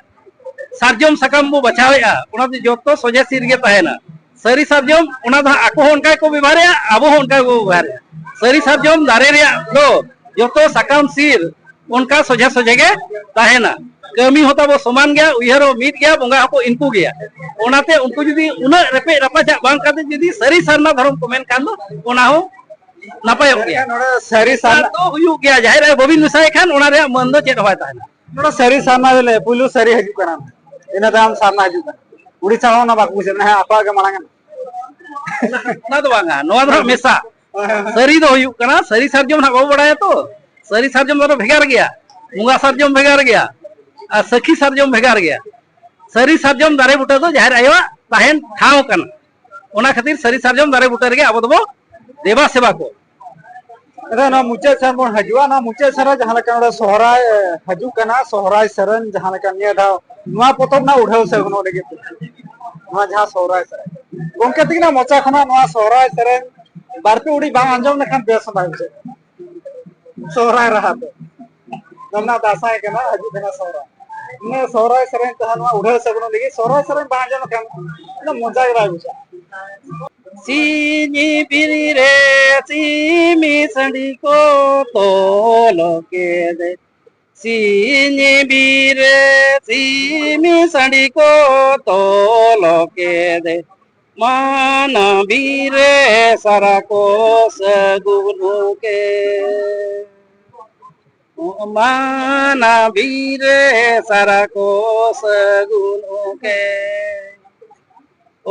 ᱥᱟᱨᱡᱚᱢ ᱥᱟᱠᱟᱢ ᱵᱚ ᱵᱟᱪᱷᱟᱣᱮᱫᱼᱟ, ᱚᱱᱟ ᱫᱚ ᱡᱚᱛᱚ ᱥᱚᱡᱷᱮ ᱥᱤᱨ ᱜᱮ ᱛᱟᱦᱮᱱᱟ᱾ ᱥᱟᱹᱨᱤ ᱥᱟᱨᱡᱚᱢ, ᱚᱱᱟ ᱫᱚ ᱦᱟᱸᱜ ᱟᱠᱚ ᱦᱚᱸ ᱚᱱᱠᱟ ᱜᱮᱠᱚ ᱵᱮᱵᱚᱦᱟᱨᱮᱫᱼᱟ, ᱟᱵᱚ ᱦᱚᱸ ᱚᱱᱠᱟ ᱜᱮᱵᱚ ᱵᱮᱵᱚᱦᱟᱨᱮᱫᱼᱟ᱾ ᱥᱟᱹᱨᱤ ᱥᱟᱨᱡᱚᱢ ᱫᱟᱨᱮ ᱨᱮᱭᱟᱜ ᱫᱚ ᱡᱚᱛᱚ ᱥᱟᱠᱟᱢ ᱥᱤᱨ ᱚᱱᱠᱟ ᱥᱚᱡᱷᱮ ᱥᱚᱡᱷᱮ ᱜᱮ ᱛᱟᱦᱮᱱᱟ᱾ ᱠᱟᱹᱢᱤ ᱦᱚᱸ ᱛᱟᱵᱚ ᱥᱚᱢᱟᱱ ᱜᱮᱭᱟ, ᱩᱭᱦᱟᱹᱨ ᱦᱚᱸ ᱢᱤᱫ ᱜᱮᱭᱟ, ᱵᱚᱸᱜᱟ ᱦᱚᱸᱠᱚ ᱤᱱᱠᱩ ᱜᱮᱭᱟ᱾ ᱚᱱᱟᱛᱮ ᱩᱱᱠᱩ ᱡᱩᱫᱤ ᱩᱱᱟᱹᱜ ᱨᱮᱯᱮᱡ ᱨᱟᱯᱟᱪᱟᱜ ᱵᱟᱝ ᱠᱟᱛᱮ ᱡᱩᱫᱤ ᱥᱟᱹᱨᱤ ᱥᱟᱨᱱᱟ ᱫᱷᱚᱨᱚᱢ ᱠᱚ ᱢᱮᱱᱠᱷᱟᱱ ᱫᱚ ᱚᱱᱟ ᱦᱚᱸ ᱱᱟᱯᱟᱭᱚᱜ ᱜᱮᱭᱟ᱾ ᱱᱚᱰᱮ ᱥᱟᱹᱨᱤ ᱥᱟᱨᱱᱟ ᱫᱚ ᱦᱩᱭᱩᱜ ᱜᱮᱭᱟ, ᱡᱟᱦᱮᱨ ᱟᱭᱳ ᱵᱟᱹᱵᱤᱱ ᱢᱮᱥᱟᱭᱮ ᱠᱷᱟᱱ ᱚᱱᱟ ᱨᱮᱭᱟᱜ ᱢᱟᱹᱱ ᱫᱚ ᱪᱮᱫ ᱦᱚᱸ ᱵᱟᱭ ᱛᱟᱦᱮᱱᱟ᱾ ᱱᱚᱰᱮ ᱥᱟᱹᱨᱤ ᱥᱟᱨᱱᱟ ᱞᱮ ᱯᱩᱭᱞᱩ ᱥᱟᱹᱨᱤ ᱦᱤᱡᱩᱜ ᱠᱟᱱᱟ, ᱤᱱᱟᱹ ᱛᱟᱭᱚᱢ ᱥᱟᱨᱱᱟ ᱦᱤᱡᱩᱜ ᱠᱟᱱᱟ᱾ ᱩᱲᱤᱥᱥᱟ ᱦᱚᱸ ᱚᱱᱟ ᱵᱟᱠᱚ ᱵᱩᱡᱷᱟᱹᱣ ᱱᱟ, ᱦᱮᱸ, ᱟᱠᱚᱣᱟᱜ ᱜᱮ ᱢᱟᱲᱟᱝ ᱮᱱᱟ᱾ ᱚᱱᱟ ᱫᱚ ᱵᱟᱝᱟ, ᱱᱚᱣᱟ ᱫᱚ ᱦᱟᱸᱜ ᱢᱮᱥᱟ᱾ ᱦᱳᱭ, ᱦᱳᱭ, ᱦᱳᱭ᱾ ᱥᱟᱹᱨᱤ ᱫᱚ ᱦᱩᱭᱩᱜ ᱠᱟᱱᱟ, ᱥᱟᱹᱨᱤ ᱥᱟᱨᱡᱚᱢ ᱦᱟᱸᱜ ᱵᱟᱵᱚ ᱵᱟᱲᱟᱭᱟ ᱛᱚ᱾ ᱥᱟᱹᱨᱤ ᱥᱟᱨᱡᱚᱢ ᱫᱚ ᱟᱨᱚ ᱵᱷᱮᱜᱟᱨ ᱜᱮᱭᱟ, ᱵᱚᱸᱜᱟ ᱥᱟᱨᱡᱚᱢ ᱵᱷᱮᱜᱟᱨ ᱜᱮᱭᱟ᱾ ᱟᱨ ᱥᱟᱹᱠᱷᱤ ᱥᱟᱨᱡᱚᱢ ᱵᱷᱮᱜᱟᱨ ᱜᱮᱭᱟ᱾ ᱥᱟᱹᱨᱤ ᱥᱟᱨᱡᱚᱢ ᱫᱟᱨᱮ ᱵᱩᱴᱟᱹ ᱫᱚ ᱡᱟᱦᱮᱨ ᱟᱭᱳᱣᱟᱜ ᱛᱟᱦᱮᱱ ᱴᱷᱟᱶ ᱠᱟᱱᱟ᱾ ᱚᱱᱟ ᱠᱷᱟᱹᱛᱤᱨ ᱥᱟᱹᱨᱤ ᱥᱟᱨᱡᱚᱢ ᱫᱟᱨᱮ ᱵᱩᱴᱟᱹ ᱨᱮᱜᱮ ᱟᱵᱚ ᱫᱚᱵᱚ ᱫᱮᱵᱟ ᱥᱮᱵᱟ ᱠᱚᱣᱟ᱾ ᱟᱫᱚ ᱱᱚᱣᱟ ᱢᱩᱪᱟᱹᱫ ᱥᱮᱱ ᱵᱚᱱ ᱦᱤᱡᱩᱜᱼᱟ᱾ ᱱᱚᱣᱟ ᱢᱩᱪᱟᱹᱫ ᱥᱮᱱ ᱨᱮ ᱡᱟᱦᱟᱸ ᱞᱮᱠᱟ ᱱᱚᱰᱮ ᱥᱚᱦᱨᱟᱭ, ᱮ, ᱦᱤᱡᱩᱜ ᱠᱟᱱᱟ, ᱥᱚᱦᱨᱟᱭ ᱥᱮᱨᱮᱧ ᱡᱟᱦᱟᱸ ᱞᱮᱠᱟ ᱱᱤᱭᱟᱹ ᱫᱷᱟᱣ ᱱᱚᱣᱟ ᱯᱚᱛᱚᱵ ᱨᱮᱱᱟᱜ ᱩᱰᱷᱟᱹᱣ ᱥᱮ ᱩᱰᱷᱟᱹᱣ ᱞᱟᱹᱜᱤᱫ ᱛᱮ, ᱱᱚᱣᱟ ᱡᱟᱦᱟᱸ ᱥᱚᱦᱨᱟᱭ ᱥᱮᱨᱮᱧ, ᱜᱚᱢᱠᱮ ᱛᱟᱹᱠᱤᱱᱟᱜ ᱢᱚᱪᱟ ᱠᱷᱚᱱᱟᱜ ᱱᱚᱣᱟ ᱥᱚᱦᱨᱟᱭ ᱥᱮᱨᱮᱧ ᱵᱟᱨ ᱯᱮ ᱩᱰᱤ ᱵᱟᱝ ᱟᱸᱡᱚᱢ ᱞᱮᱠᱷᱟᱱ ᱵᱮᱥ ᱵᱟᱭ ᱵᱩᱡᱷᱟᱹᱜᱼᱟ᱾ ᱥᱚᱦᱨᱟᱭ ᱨᱟᱦᱟ ᱛᱮ᱾ ᱱᱚᱣᱟ ᱫᱟᱸᱥᱟᱭ ᱠᱟᱱᱟ, ᱦᱤᱡᱩᱜ ᱠᱟᱱᱟ ᱥᱚᱦᱨᱟᱭ᱾ ᱤᱱᱟᱹ ᱥᱚᱦᱨᱟᱭ ᱥᱮᱨᱮᱧ ᱛᱮᱦᱚᱸ ᱱᱚᱣᱟ ᱩᱰᱷᱟᱹᱣ ᱥᱟᱹᱜᱩᱱ ᱞᱟᱹᱜᱤᱫ ᱥᱚᱦᱨᱟᱭ ᱥᱮᱨᱮᱧ ᱵᱟᱝ ᱟᱸᱡᱚᱢ ᱞᱮᱠᱷᱟᱱ ᱚᱱᱟ ᱢᱚᱡᱟ ᱜᱮ ᱵᱟᱭ ᱵᱩᱡᱷᱟᱹᱜᱼᱟ᱾ ᱥᱤᱧ ᱵᱤᱨ ᱨᱮ ᱥᱤᱢᱤ ᱥᱟᱺᱰᱤ ᱠᱚ ᱛᱚᱞ ᱠᱮᱫᱮ᱾ ᱥᱤᱧ ᱵᱤᱨ ᱨᱮ ᱥᱤᱢᱤ ᱥᱟᱺᱰᱤ ᱠᱚ ᱛᱚᱞ ᱠᱮᱫᱮ᱾ ᱢᱟᱱᱟ ᱵᱤᱨ ᱨᱮ ᱥᱟᱨᱟ ᱠᱚ ᱥᱟᱹᱜᱩᱱ ᱠᱮ᱾ ᱢᱟᱱᱟ ᱵᱤᱨ ᱨᱮ ᱥᱟᱨᱟ ᱠᱚ ᱥᱟᱹᱜᱩᱱ ᱠᱮ᱾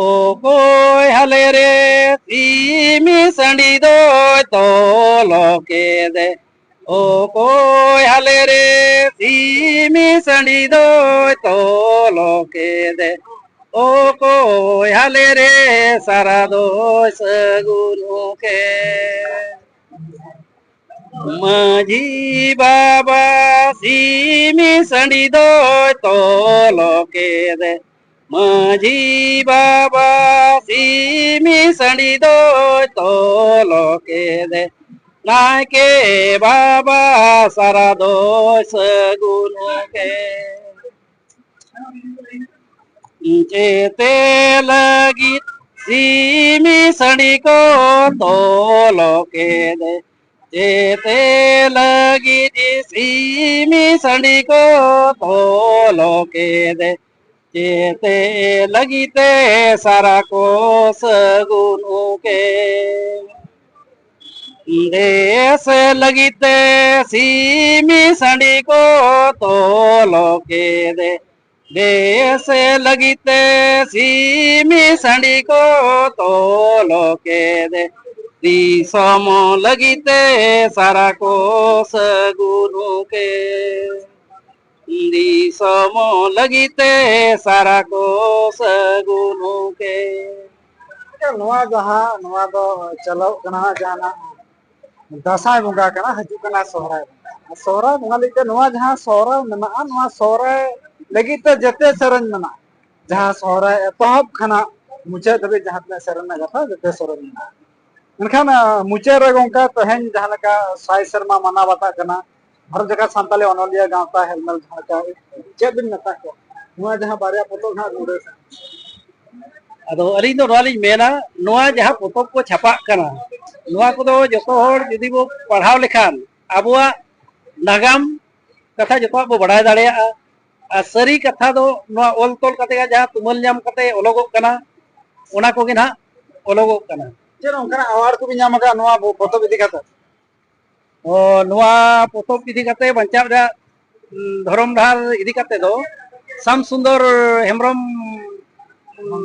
ᱚᱠᱚᱭ ᱦᱟᱞᱮ ᱨᱮ ᱥᱤᱢᱤ ᱥᱟᱺᱰᱤ ᱫᱚᱭ ᱛᱚᱞ ᱠᱮᱫᱮ? ᱚᱠᱚᱭ ᱦᱟᱞᱮ ᱨᱮ ᱥᱤᱢᱤ ᱥᱟᱺᱰᱤ ᱫᱚᱭ ᱛᱚᱞ ᱠᱮᱫᱮ? ᱚᱠᱚᱭ ᱦᱟᱞᱮ ᱨᱮ ᱥᱟᱨᱟ ᱫᱚᱭ ᱥᱟᱹᱜᱩᱱ ᱠᱮ? ᱢᱟᱹᱡᱷᱤ ᱵᱟᱵᱟ ᱥᱤᱢᱤ ᱥᱟᱺᱰᱤ ᱫᱚᱭ ᱛᱚᱞ ᱠᱮᱫᱮ᱾ ᱢᱟᱹᱡᱷᱤ ᱵᱟᱵᱟ ᱥᱤᱢᱤ ᱥᱟᱺᱰᱤ ᱫᱚᱭ ᱛᱚᱞ ᱠᱮᱫᱮ᱾ ᱱᱟᱭᱠᱮ ᱵᱟᱵᱟ ᱥᱟᱨᱟ ᱫᱚᱭ ᱥᱟᱹᱜᱩᱱ ᱠᱮ᱾ ᱪᱮᱛᱮ ᱞᱟᱹᱜᱤᱫ ᱥᱤᱢᱤ ᱥᱟᱺᱰᱤ ᱠᱚ ᱛᱚᱞ ᱠᱮᱫᱮ᱾ ᱪᱮᱛᱮ ᱞᱟᱹᱜᱤᱫ ᱥᱤᱢᱤ ᱥᱟᱺᱰᱤ ᱠᱚ ᱛᱚᱞ ᱠᱮᱫᱮ᱾ ᱪᱮᱛᱮ ᱞᱟᱹᱜᱤᱫ ᱛᱮ ᱥᱟᱨᱟ ᱠᱚ ᱥᱟᱹᱜᱩᱱ ᱠᱮ᱾ ᱫᱮᱥ ᱞᱟᱹᱜᱤᱫ ᱛᱮ ᱥᱤᱢᱤ ᱥᱟᱺᱰᱤ ᱠᱚ ᱛᱚᱞ ᱠᱮᱫᱮ᱾ ᱫᱮᱥ ᱞᱟᱹᱜᱤᱫ ᱛᱮ ᱥᱤᱢᱤ ᱥᱟᱺᱰᱤ ᱠᱚ ᱛᱚᱞ ᱠᱮᱫᱮ᱾ ᱫᱤᱥᱚᱢ ᱞᱟᱹᱜᱤᱫ ᱛᱮ ᱥᱟᱨᱟ ᱠᱚ ᱥᱟᱹᱜᱩᱱ ᱠᱮ᱾ ᱫᱤᱥᱚᱢ ᱞᱟᱹᱜᱤᱫ ᱛᱮ ᱥᱟᱨᱟ ᱠᱚ ᱥᱟᱹᱜᱩᱱ ᱠᱮ᱾ ᱱᱚᱣᱟ ᱡᱟᱦᱟᱸ, ᱱᱚᱣᱟ ᱫᱚ ᱪᱟᱞᱟᱜ ᱠᱟᱱᱟ ᱦᱟᱸᱜ ᱡᱟᱦᱟᱱᱟᱜ ᱫᱟᱸᱥᱟᱭ ᱵᱚᱸᱜᱟ ᱠᱟᱱᱟ, ᱦᱤᱡᱩᱜ ᱠᱟᱱᱟ ᱥᱚᱦᱨᱟᱭ ᱵᱚᱸᱜᱟ᱾ ᱥᱚᱦᱨᱟᱭ ᱵᱚᱸᱜᱟ ᱞᱟᱹᱜᱤᱫ ᱛᱮ ᱱᱚᱣᱟ ᱡᱟᱦᱟᱸ ᱥᱚᱦᱨᱟᱭ ᱢᱮᱱᱟᱜᱼᱟ, ᱱᱚᱣᱟ ᱥᱚᱦᱨᱟᱭ ᱞᱟᱹᱜᱤᱫ ᱛᱮ ᱡᱮᱛᱮ ᱥᱮᱨᱮᱧ ᱢᱮᱱᱟᱜᱼᱟ, ᱡᱟᱦᱟᱸ ᱥᱚᱦᱨᱟᱭ ᱮᱛᱚᱦᱚᱵ ᱠᱷᱚᱱᱟᱜ ᱢᱩᱪᱟᱹᱫ ᱫᱷᱟᱹᱵᱤᱡ ᱡᱟᱦᱟᱸ ᱛᱤᱱᱟᱹᱜ ᱥᱮᱨᱮᱧ ᱨᱮᱱᱟᱜ ᱠᱟᱛᱷᱟ, ᱡᱮᱛᱮ ᱥᱮᱨᱮᱧ ᱢᱮᱱᱟᱜᱼᱟ᱾ ᱢᱮᱱᱠᱷᱟᱱ, ᱟᱸ, ᱢᱩᱪᱟᱹᱫ ᱨᱮ ᱜᱚᱝᱠᱮ, ᱛᱮᱦᱮᱧ ᱡᱟᱦᱟᱸ ᱞᱮᱠᱟ ᱥᱟᱭ ᱥᱮᱨᱢᱟ ᱢᱟᱱᱟᱣ ᱵᱟᱛᱟᱜ ᱠᱟᱱᱟ, ᱵᱷᱟᱨᱚᱛ ᱡᱟᱠᱟᱛ ᱥᱟᱱᱛᱟᱲᱤ ᱚᱱᱚᱞᱤᱭᱟᱹ ᱜᱟᱶᱛᱟ ᱦᱮᱞᱢᱮᱞ ᱡᱟᱦᱟᱸ ᱞᱮᱠᱟ, ᱪᱮᱫ ᱵᱤᱱ ᱢᱮᱛᱟ ᱠᱚᱣᱟ? ᱱᱚᱣᱟ ᱡᱟᱦᱟᱸ ᱵᱟᱨᱭᱟ ᱯᱚᱛᱚᱵ ᱱᱟᱦᱟᱜ ᱱᱚᱰᱮ᱾ ᱟᱫᱚ ᱟᱹᱞᱤᱧ ᱫᱚ ᱱᱚᱣᱟ ᱞᱤᱧ ᱢᱮᱱᱟ, ᱱᱚᱣᱟ ᱡᱟᱦᱟᱸ ᱯᱚᱛᱚᱵ ᱠᱚ ᱪᱷᱟᱯᱟᱜ ᱠᱟᱱᱟ, ᱱᱚᱣᱟ ᱠᱚᱫᱚ ᱡᱚᱛᱚ ᱦᱚᱲ ᱡᱩᱫᱤ ᱵᱚ ᱯᱟᱲᱦᱟᱣ ᱞᱮᱠᱷᱟᱱ, ᱟᱵᱚᱣᱟᱜ ᱱᱟᱜᱟᱢ ᱠᱟᱛᱷᱟ ᱡᱚᱛᱚᱣᱟᱜ ᱵᱚ ᱵᱟᱲᱟᱭ ᱫᱟᱲᱮᱭᱟᱜᱼᱟ᱾ ᱟᱨ ᱥᱟᱹᱨᱤ ᱠᱟᱛᱷᱟ ᱫᱚ ᱱᱚᱣᱟ ᱚᱞ ᱛᱚᱞ ᱠᱟᱛᱮ ᱡᱟᱦᱟᱸ ᱛᱩᱢᱟᱹᱞ ᱧᱟᱢ ᱠᱟᱛᱮ ᱚᱞᱚᱜᱚᱜ ᱠᱟᱱᱟ, ᱚᱱᱟ ᱠᱚᱜᱮ ᱱᱟᱦᱟᱜ ᱚᱞᱚᱜᱚᱜ ᱠᱟᱱᱟ᱾ ᱪᱮᱫ ᱚᱱᱠᱟᱱᱟᱜ ᱟᱣᱟᱨᱰ ᱠᱚᱵᱤᱱ ᱧᱟᱢ ᱟᱠᱟᱫ ᱱᱚᱣᱟ ᱯᱚᱛᱚᱵ ᱤᱫᱤ ᱠᱟᱛᱮ? ᱚ, ᱱᱚᱣᱟ ᱯᱚᱛᱚᱵ ᱤᱫᱤ ᱠᱟᱛᱮ ᱵᱟᱧᱪᱟᱣ ᱨᱮᱭᱟᱜ, ᱩᱸ, ᱫᱷᱚᱨᱚᱢ ᱰᱟᱦᱟᱨ ᱤᱫᱤ ᱠᱟᱛᱮ ᱫᱚ ᱥᱟᱢ ᱥᱩᱱᱫᱚᱨ ᱦᱮᱢᱵᱨᱚᱢ, ᱩᱸ,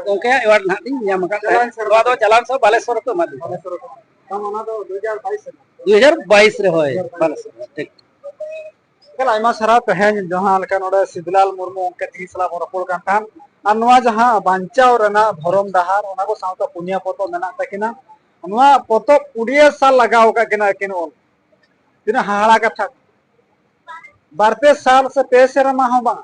ᱜᱚᱢᱠᱮᱭᱟᱜ ᱮᱣᱟᱨᱰ ᱱᱟᱦᱟᱜ ᱞᱤᱧ ᱧᱟᱢ ᱟᱠᱟᱫ ᱛᱟᱦᱮᱸᱫ᱾ ᱪᱟᱞᱟᱣᱮᱱ ᱥᱮᱨᱢᱟ ᱱᱚᱣᱟ ᱫᱚ ᱪᱟᱞᱟᱣᱮᱱ ᱥᱮᱨᱢᱟ ᱵᱟᱞᱮᱥᱚᱨ ᱨᱮᱠᱚ ᱮᱢᱟ ᱞᱤᱧᱟ᱾ ᱵᱟᱞᱮᱥᱚᱨ ᱨᱮᱠᱚ᱾ ᱛᱟᱢ ᱚᱱᱟ ᱫᱚ ᱫᱩ ᱦᱟᱡᱟᱨ ᱵᱟᱭᱤᱥ ᱨᱮ᱾ ᱫᱩ ᱦᱟᱡᱟᱨ ᱵᱟᱭᱤᱥ ᱨᱮ, ᱦᱳᱭ, ᱵᱟᱞᱮᱥᱚᱨ ᱨᱮ, ᱴᱷᱤᱠ᱾ ᱮᱠᱟᱞ ᱟᱭᱢᱟ ᱥᱟᱨᱦᱟᱣ᱾ ᱛᱮᱦᱮᱧ ᱡᱟᱦᱟᱸ ᱞᱮᱠᱟ ᱱᱚᱰᱮ ᱥᱤᱫᱩᱞᱟᱞ ᱢᱩᱨᱢᱩ ᱜᱚᱢᱠᱮ ᱛᱤᱠᱤᱱ ᱥᱟᱞᱟᱜ ᱵᱚᱱ ᱨᱚᱯᱚᱲ ᱠᱟᱱ ᱛᱟᱦᱮᱸᱫ, ᱟᱨ ᱱᱚᱣᱟ ᱡᱟᱦᱟᱸ ᱵᱟᱧᱪᱟᱣ ᱨᱮᱱᱟᱜ ᱫᱷᱚᱨᱚᱢ ᱰᱟᱦᱟᱨ, ᱚᱱᱟ ᱠᱚ ᱥᱟᱶᱛᱮ ᱯᱩᱱᱭᱟ ᱯᱚᱛᱚᱵ ᱢᱮᱱᱟᱜ ᱛᱟᱹᱠᱤᱱᱟ, ᱱᱚᱣᱟ ᱯᱚᱛᱚᱵ ᱠᱩᱲᱤᱭᱟᱹ ᱥᱟᱞ ᱞᱟᱜᱟᱣ ᱟᱠᱟᱫ ᱠᱤᱱᱟ ᱟᱹᱠᱤᱱ ᱚᱞ᱾ ᱛᱤᱱᱟᱹᱜ ᱦᱟᱦᱟᱲᱟ ᱠᱟᱛᱷᱟ! ᱵᱟᱨ ᱯᱮ ᱥᱟᱞ ᱥᱮ ᱯᱮ ᱥᱮᱨᱢᱟ ᱦᱚᱸ ᱵᱟᱝ,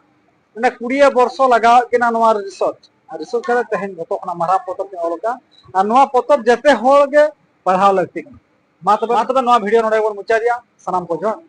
ᱚᱱᱟ ᱠᱩᱲᱤᱭᱟᱹ ᱵᱚᱨᱥᱚ ᱞᱟᱜᱟᱣᱟᱜ ᱠᱤᱱᱟ ᱱᱚᱣᱟ ᱨᱤᱥᱟᱨᱪ᱾ ᱟᱨ ᱨᱤᱥᱟᱨᱪ ᱠᱟᱛᱮ ᱛᱮᱦᱮᱧ ᱡᱚᱛᱚ ᱠᱷᱚᱱᱟᱜ ᱢᱟᱨᱟᱝ ᱯᱚᱛᱚᱵ ᱠᱤᱱ ᱚᱞ ᱟᱠᱟᱫᱼᱟ᱾ ᱟᱨ ᱱᱚᱣᱟ ᱯᱚᱛᱚᱵ ᱡᱮᱛᱮ ᱦᱚᱲ ᱜᱮ ᱯᱟᱲᱦᱟᱣ ᱞᱟᱹᱠᱛᱤ ᱠᱟᱱᱟ᱾ ᱢᱟ ᱛᱚᱵᱮ, ᱢᱟ ᱛᱚᱵᱮ ᱱᱚᱣᱟ ᱵᱷᱤᱰᱤᱭᱳ ᱱᱚᱰᱮ ᱜᱮᱵᱚᱱ ᱢᱩᱪᱟᱹᱫᱮᱜᱼᱟ᱾ ᱥᱟᱱᱟᱢ ᱠᱚ ᱡᱚᱦᱟᱨ᱾